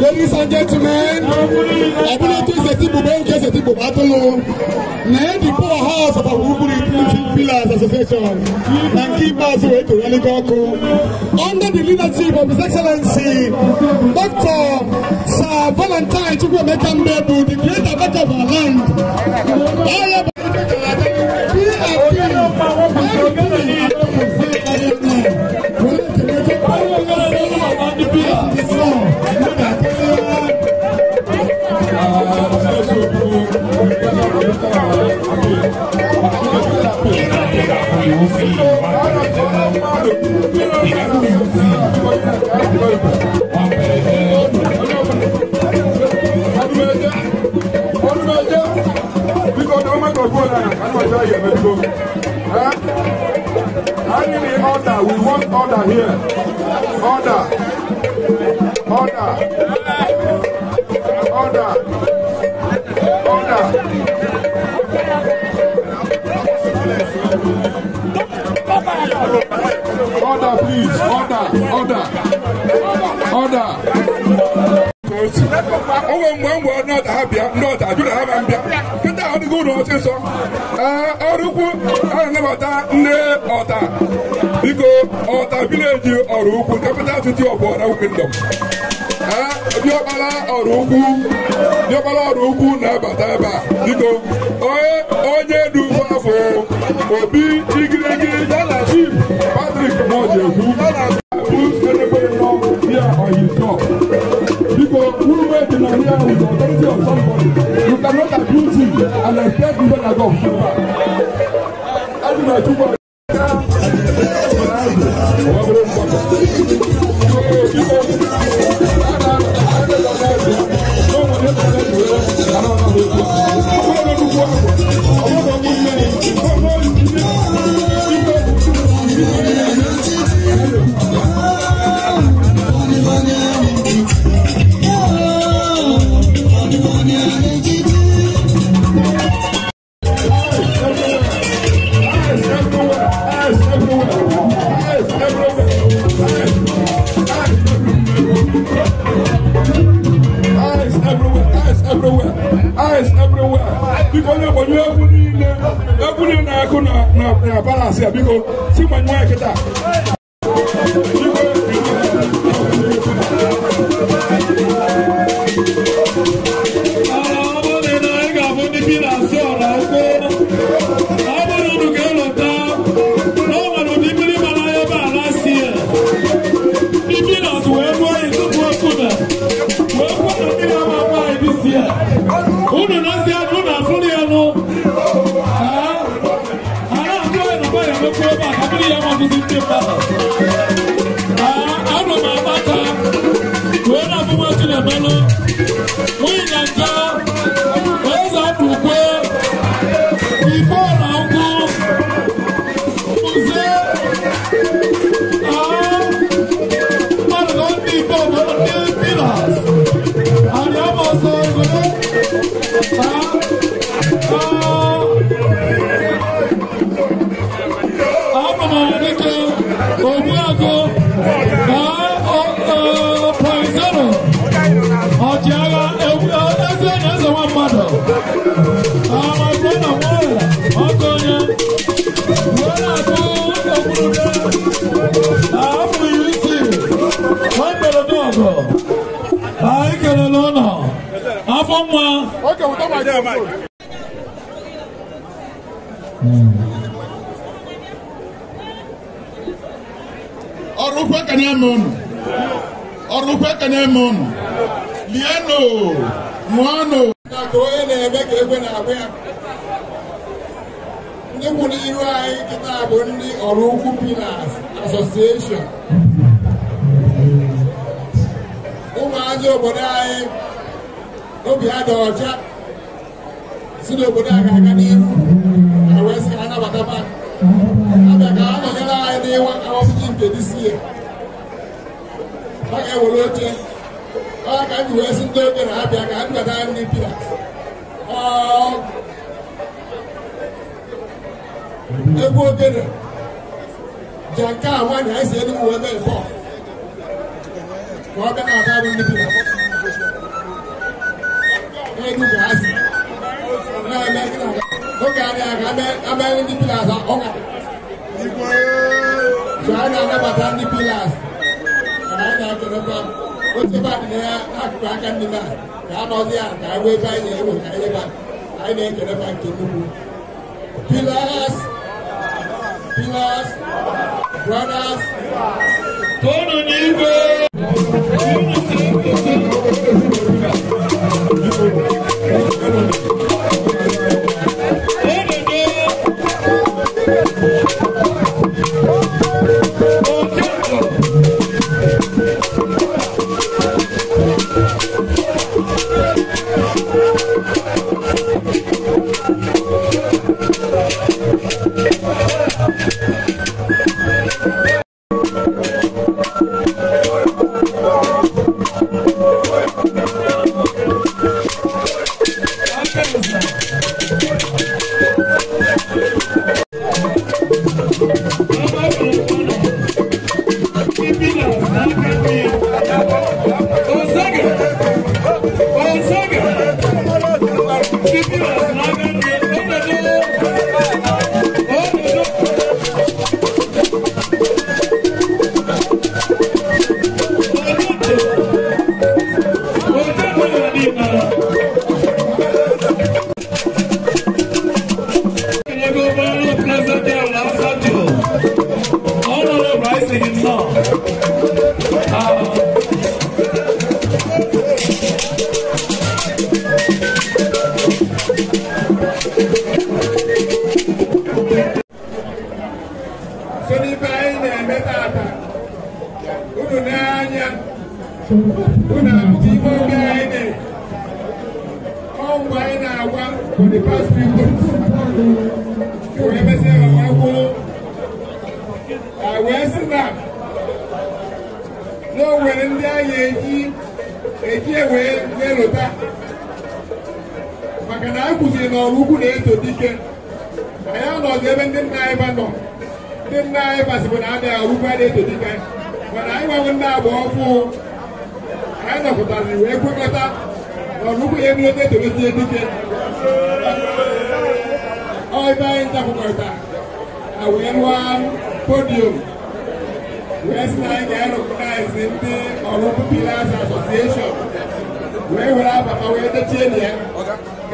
Ladies and gentlemen, the powerhouse of our Pillars Association and keep us away to under the leadership of His Excellency Dr. Sir Valentine Chukwuemeka Mbebu, the great advocate of our land. I need order. We want order here. Order. Order. Order. Order. Order, please. Order. Order. Order. Biko Ọta village Oraukwu, capital city of Oraukwu Kingdom. Diọkpara Oraukwu na-abata ebe a. Biko onye du afọ Obi Igirigi Chief Patrick Nojekwu. Because who wait in here with the authority of somebody, you cannot abuse him and expect people to go. Eyes everywhere. Because Lienụ, ṅụọnụ. Na ka onye na-eme ka ekwe na-agba ya. Ndị kwụ n'ihu anyị kịta bụ ndị Oraukwu Pillars Association. Ụmụazị obodo anyị obi ha dị ọcha si n'obodo a ga-aga n'ihu na wee sị ka ha nabataba abịa ka ha nọnyere anyị n'ịwa awọmji nke disi ya. Ha ga-ewere oche ọ ka m ji wee sị ndị okenye ha bịa ka ha dubata ndị Pillars. Egwu ogene ja nke a nwaanyị anyị si Enugu wee mee bọọlụ ka ọ bịa na-ata bụ ndị Pillars. Enugu ha si na-eme oge adịghị aka amee ndị Pillars ọka. So anyị na-anabata ndị Pillars ka anyị na-ekelekwa oche ebe a dị n'akụkụ aka ndị na ka a nọzi ya ka anyị wee ebe anyị na-ewe ka anyị ebe anyị na-ekelekwa nke nnukwu. Pillars, Pillars, brothers, Tonu n'igwe. So n'ibe anyị na-eme tata, unu n'anya, unu abụghị ime oge anyị na ọgwụ anyị na-agwa for the past few months. Wee mesịa ha gwụrụ, wee sị na na o nwere ndị anyị eji ewee na-elota maka na a kụziri na Oraukwu na-eto dike. Anyị anọzi ebe ndị nna anyị ba nọ. Ndị nna anyị basịbụ na abịa Oraukwu a na-eto dike, mana anyị nwewe ndị agba ọfụ anyị nọpụtaziri wee kwekọta na Oraukwu ya ebido na-etobezie dike. Ọ ebe anyị ntakwukọrịta na wee rụọ podium wee sị na anyị ga-erecognize ndị Oraukwu Pillars Association wee were ababa wee dechie na ya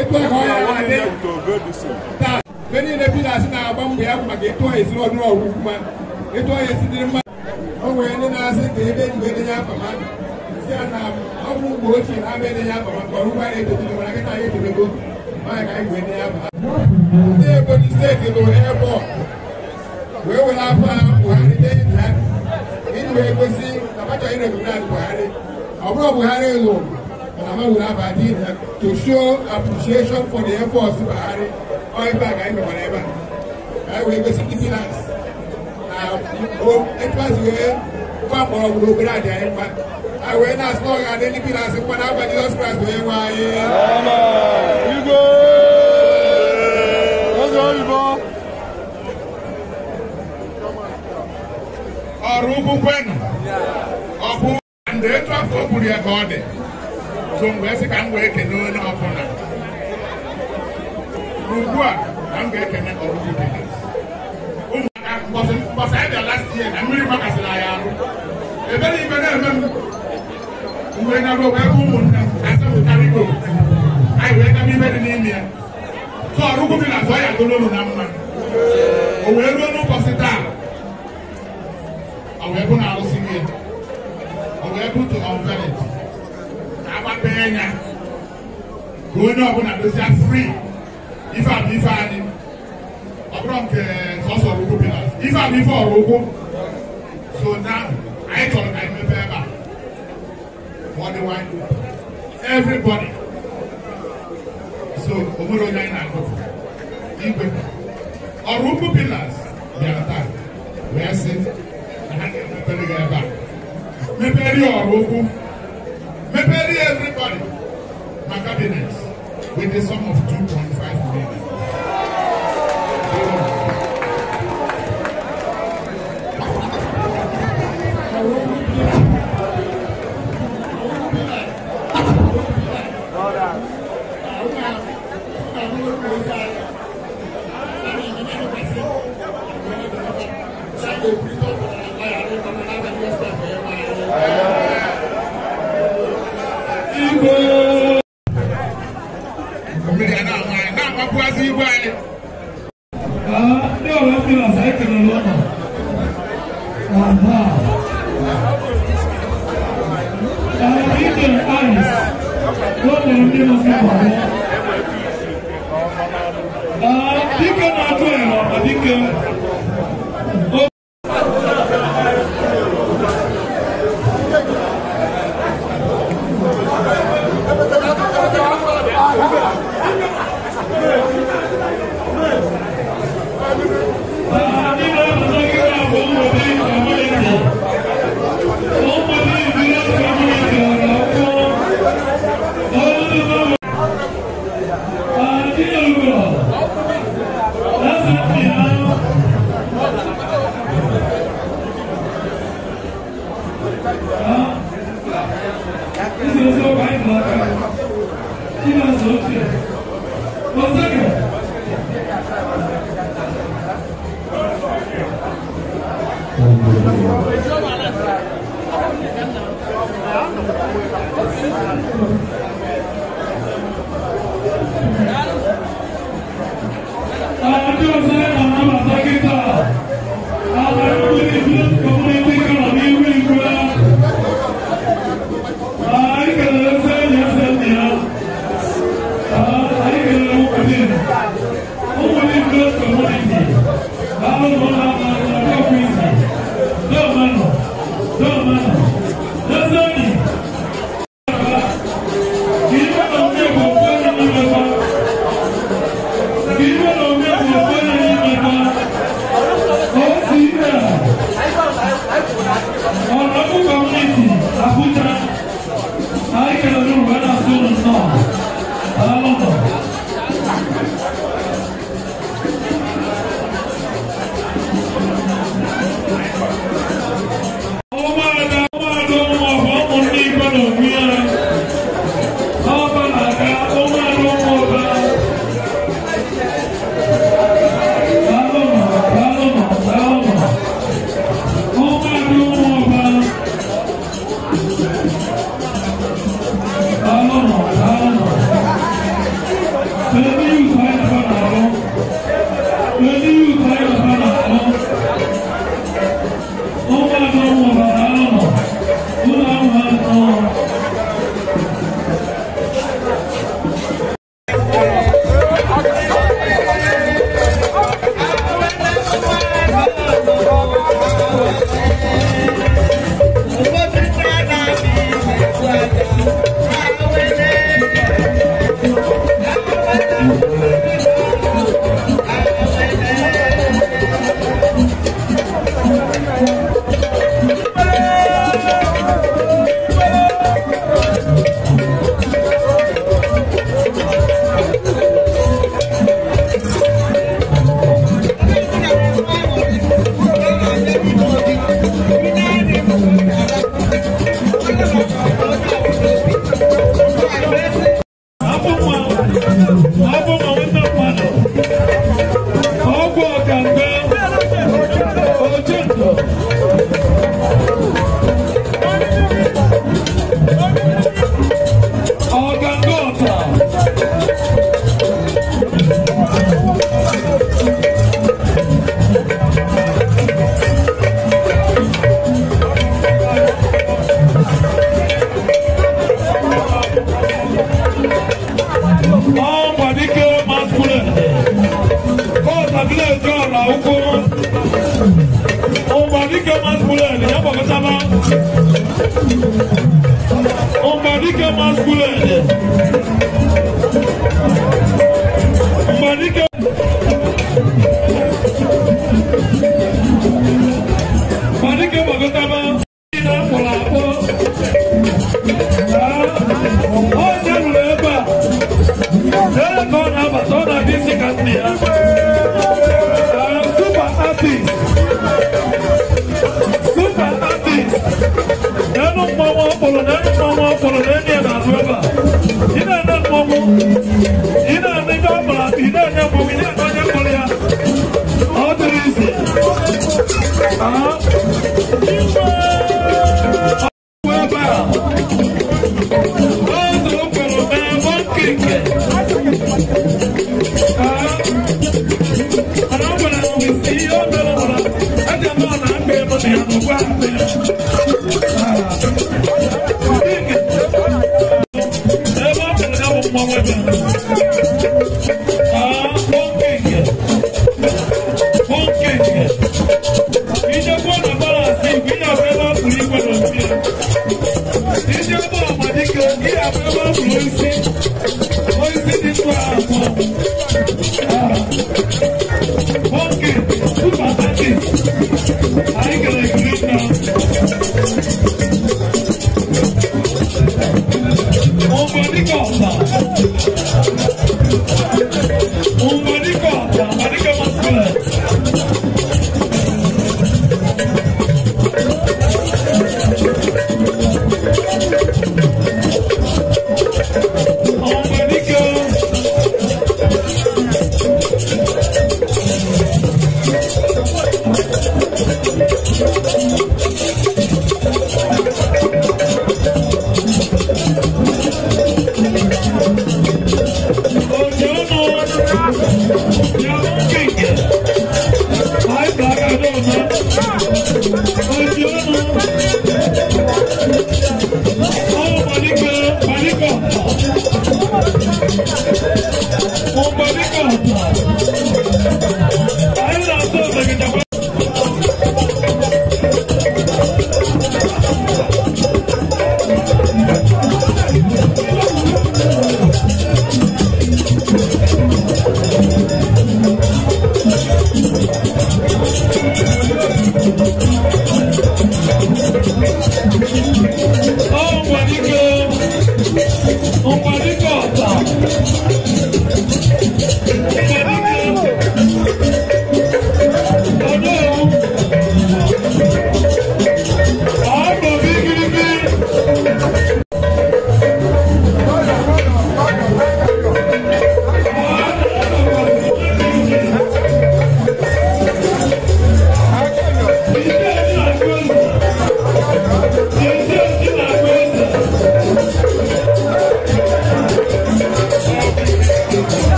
etu ahụ ọ ya adị taa. Mgbe niile Pillars na-agba mbọ ya bụ maka etu ọ esi ọdụrụ Oraukwu mma, etu ọ esi dịrị mma. O nwere ndị na-asị ka ebe eji wee denye afa ha si ya na ọ bụ mgbe ochie na abịa edenye afa ha ka Oraukwu a na-etotiri, mana kịta anyị etobego onye ka anyị wee denye afa ha. Ndị Ebonyi steeti lụrụ airport wee were afọ ha Buhari denye ya iji wee gosi na ha chọrọ irecognize Buhari. Ọ bụrụ Buhari lụrụ mana ha were afa dị ya to show appreciation for the efforts Buhari. Ọ ebe a ka anyị mekwara ebe a ka anyị wee gosi ndị Pillars na etu a si wee gba mgbọrọgwụ n'obere a dị anyị mma. Anyị wee na-asị na ọ ga-adị ndị Pillars mma n'afa Jizọs Kraịst onye nwe anyị. Oraukwu kwenu ọ bụ ndị etu afọ o kwuru ya ka ọ dị. So m wee sị ka m wee kene onye ọbụla. Ugbu a ka m ga-ekene Oraukwu Pillars. Ụmụaka mbọsị anyị bịa last year na mmiri gbakasịrị anyị arụ. Ebere ibe na-eme m mgbe na-abụ ebe ụmụnne m asepụtara anyị wee gaba ibe dị n'ime ya. So Oraukwu Pillars ọ ya dolo unu na mma. O wee ruo n'ụbọchị taa, ọ wee bụ na arụsị gị, ọ wee bụ to unveil it. Ka agbape Ka onye ọbụla dozie free. Ife a bụ ife anyị. Ọ bụrụ nke sọsọ Oraukwu Pillars. Ife a bụ ife Oraukwu. So now, anyị chọrọ ka anyị mepee ebe a. Ka ọ dị wide open. Everybody. So, o nwere onye anyị na-agụpụ. Igwe. Oraukwu Pillars bịara taa wee sị na ha ga-emepere gị ebe a. Mepere ya Oraukwu. Mepere ya everybody. Ma cabinet with the sum of 2.5 million. Mmiri a na-ama anyị na-amakwazị igwe anyị. Ndị ọrụ Pillars anyị kelere ụnụ. Aha. Ije Ice, o nwere ndị nọ si kwado. Dike na-atụ ero na dike. Ndị na-apụta gị bụ Ụmụdị Community. Ụmụdị Village Community Oraukwu. Ndị Ugo, eze ndị ha. Ọgbadike masquerade. Kọ́ọ̀tà village ọ̀la ukwu. Ọgbadike masquerade ya gbakọtaba. Ọgbadike masquerade. Ọgbadike. Ọgbadike gbakọtaba. Ndị na-akpọrọ akpọ. Onye ruru ebe a. Ee, ka ọ na-abata, ọ na-abịa isi ka nne ya. Super artist. Super artist. N'elu mmanwụ ọkpọrọ, n'elu mmanwụ ọkpọrọ, n'elu ya n'azụ ebe a. Ị na-ene mmanwụ, ị na-ene ibe akpọrọ akpọ, ị na-ene mmanwụ, ị na-ene onye kpọrọ ya. Ọ dịrị isi. Ọ ebe a. Ọ zụrụ kwere mee mọnkike.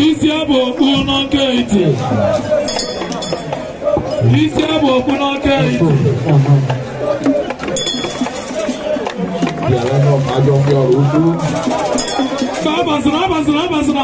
Isi abụ okpu n'ọka ite. Isi abụ okpu n'ọka ite. Abazina, abazina, abazina.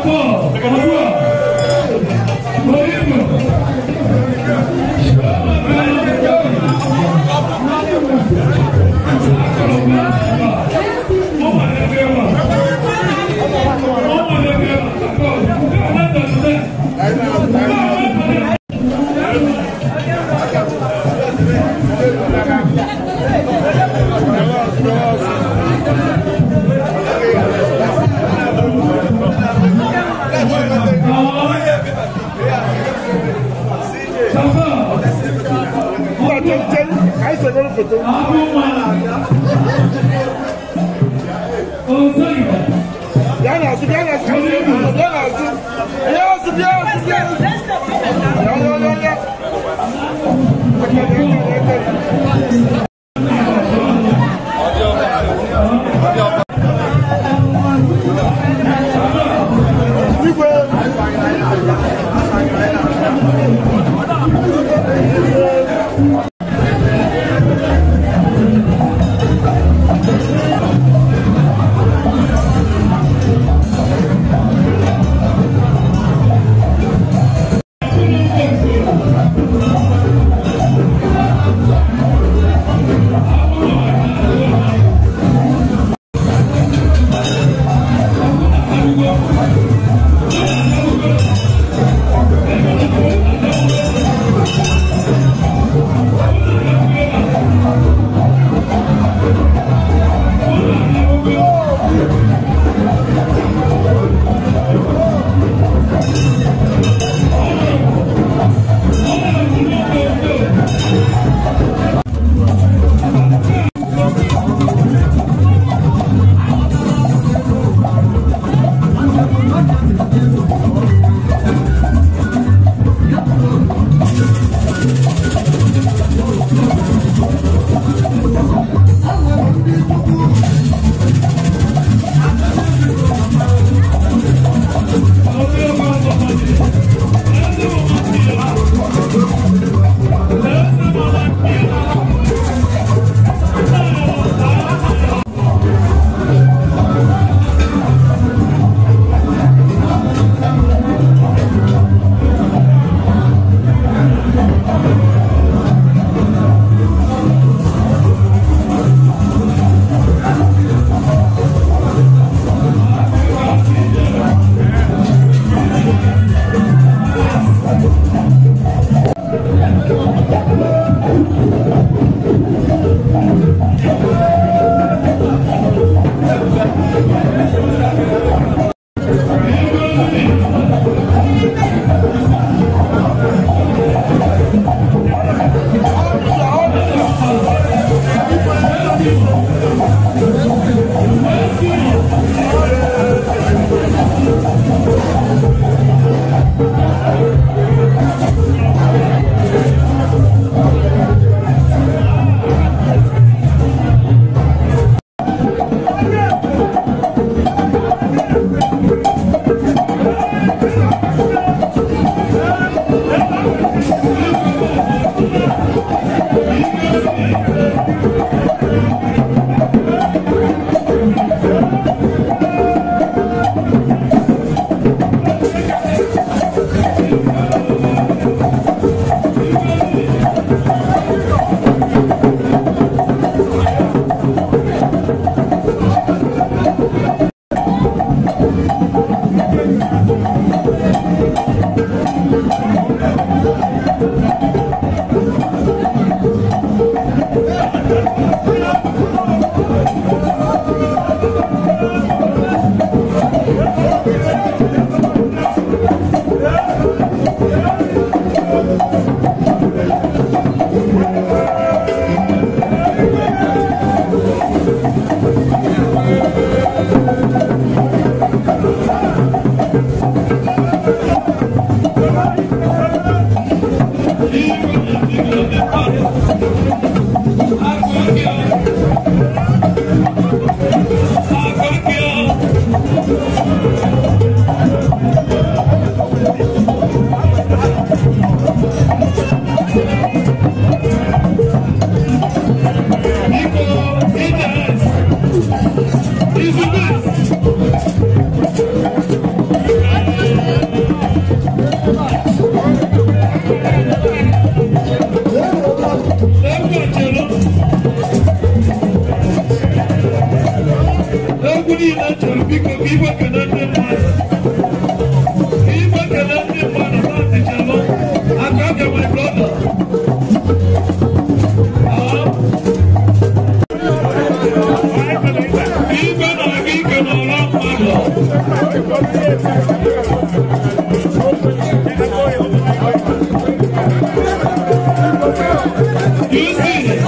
Thank you. niile chọrọ biko ka igwe kele ndị mmadụ. Ka igwe kele ndị mmadụ na ntịchalụ. Aka bịa my brother. Igwe na-aga ike n'ọra mmadụ. You see?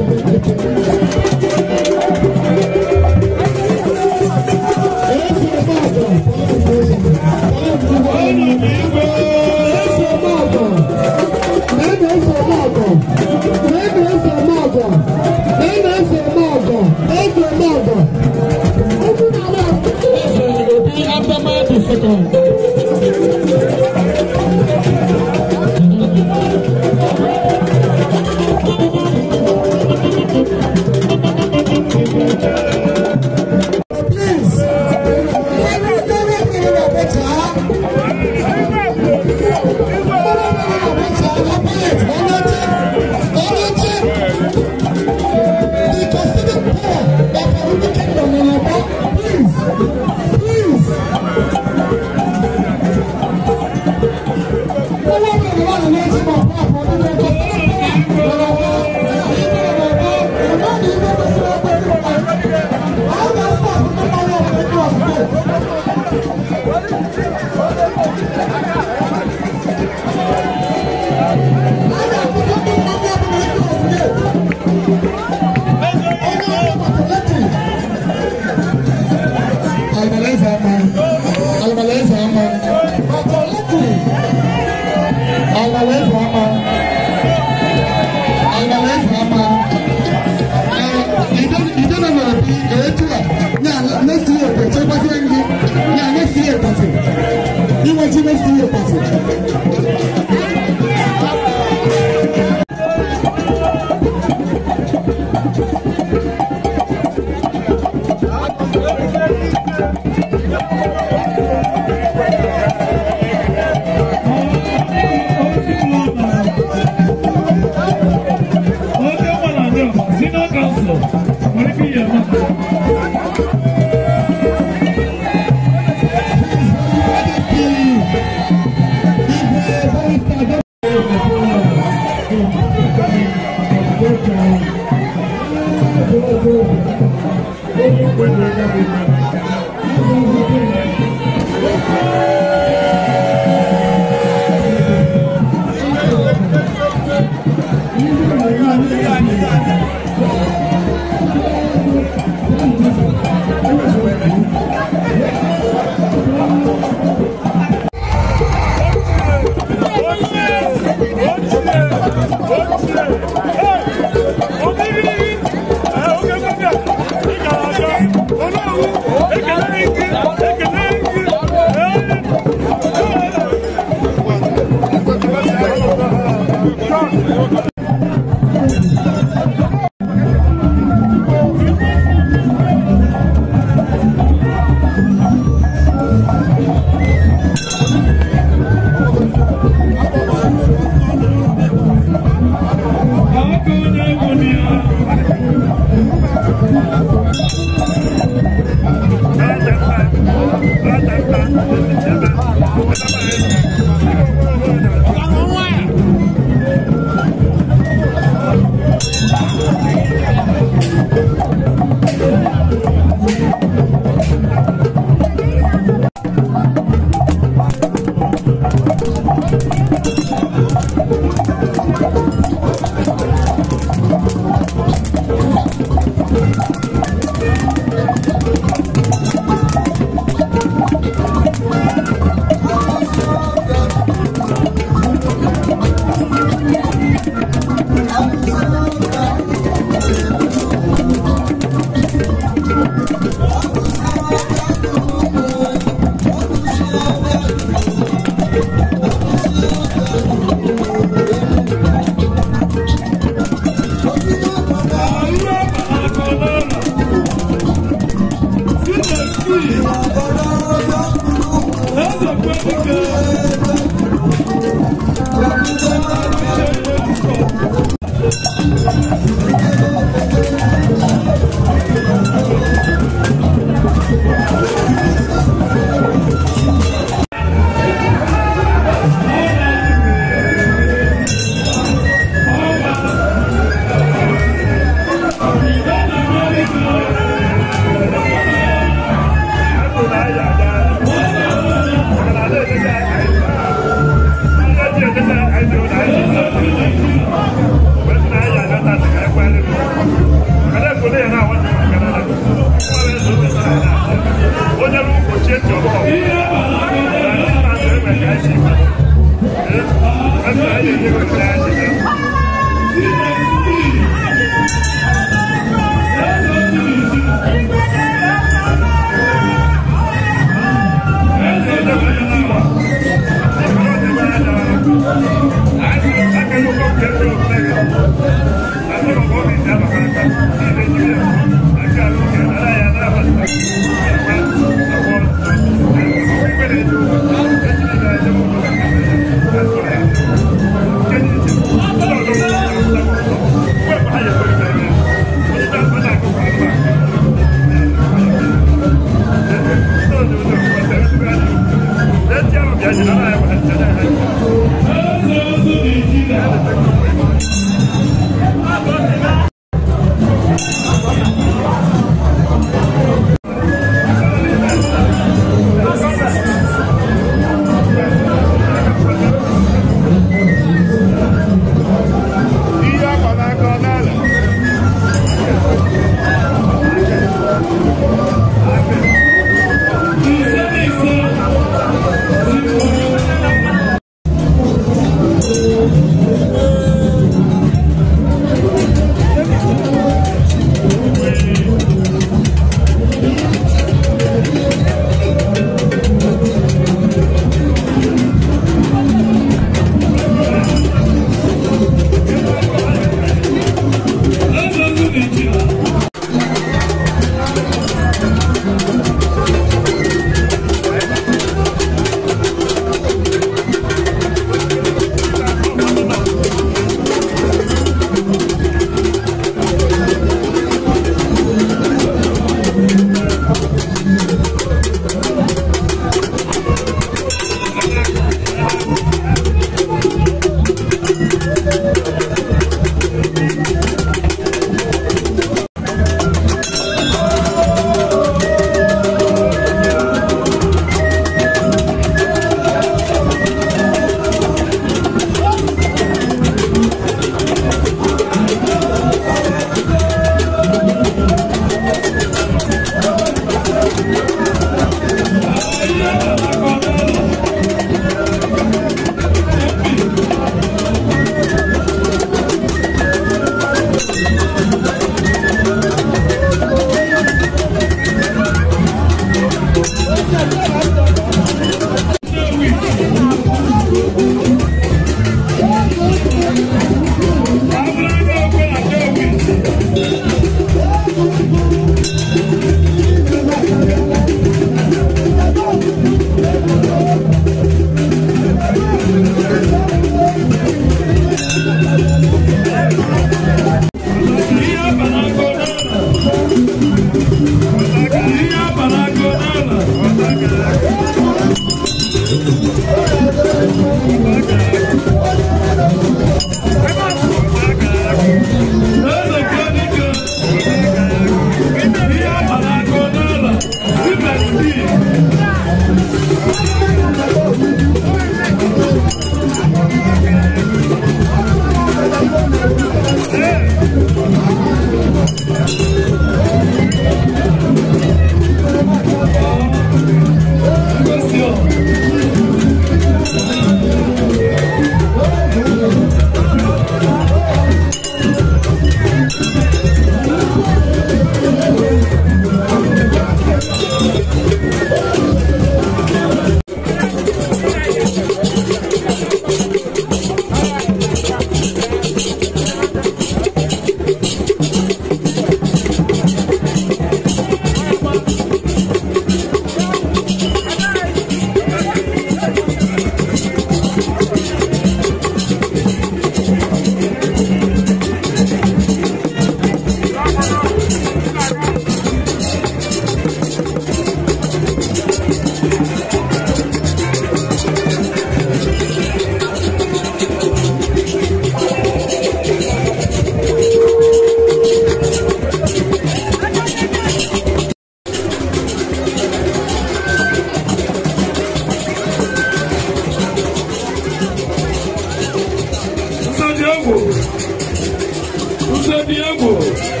Ọ dị egwu.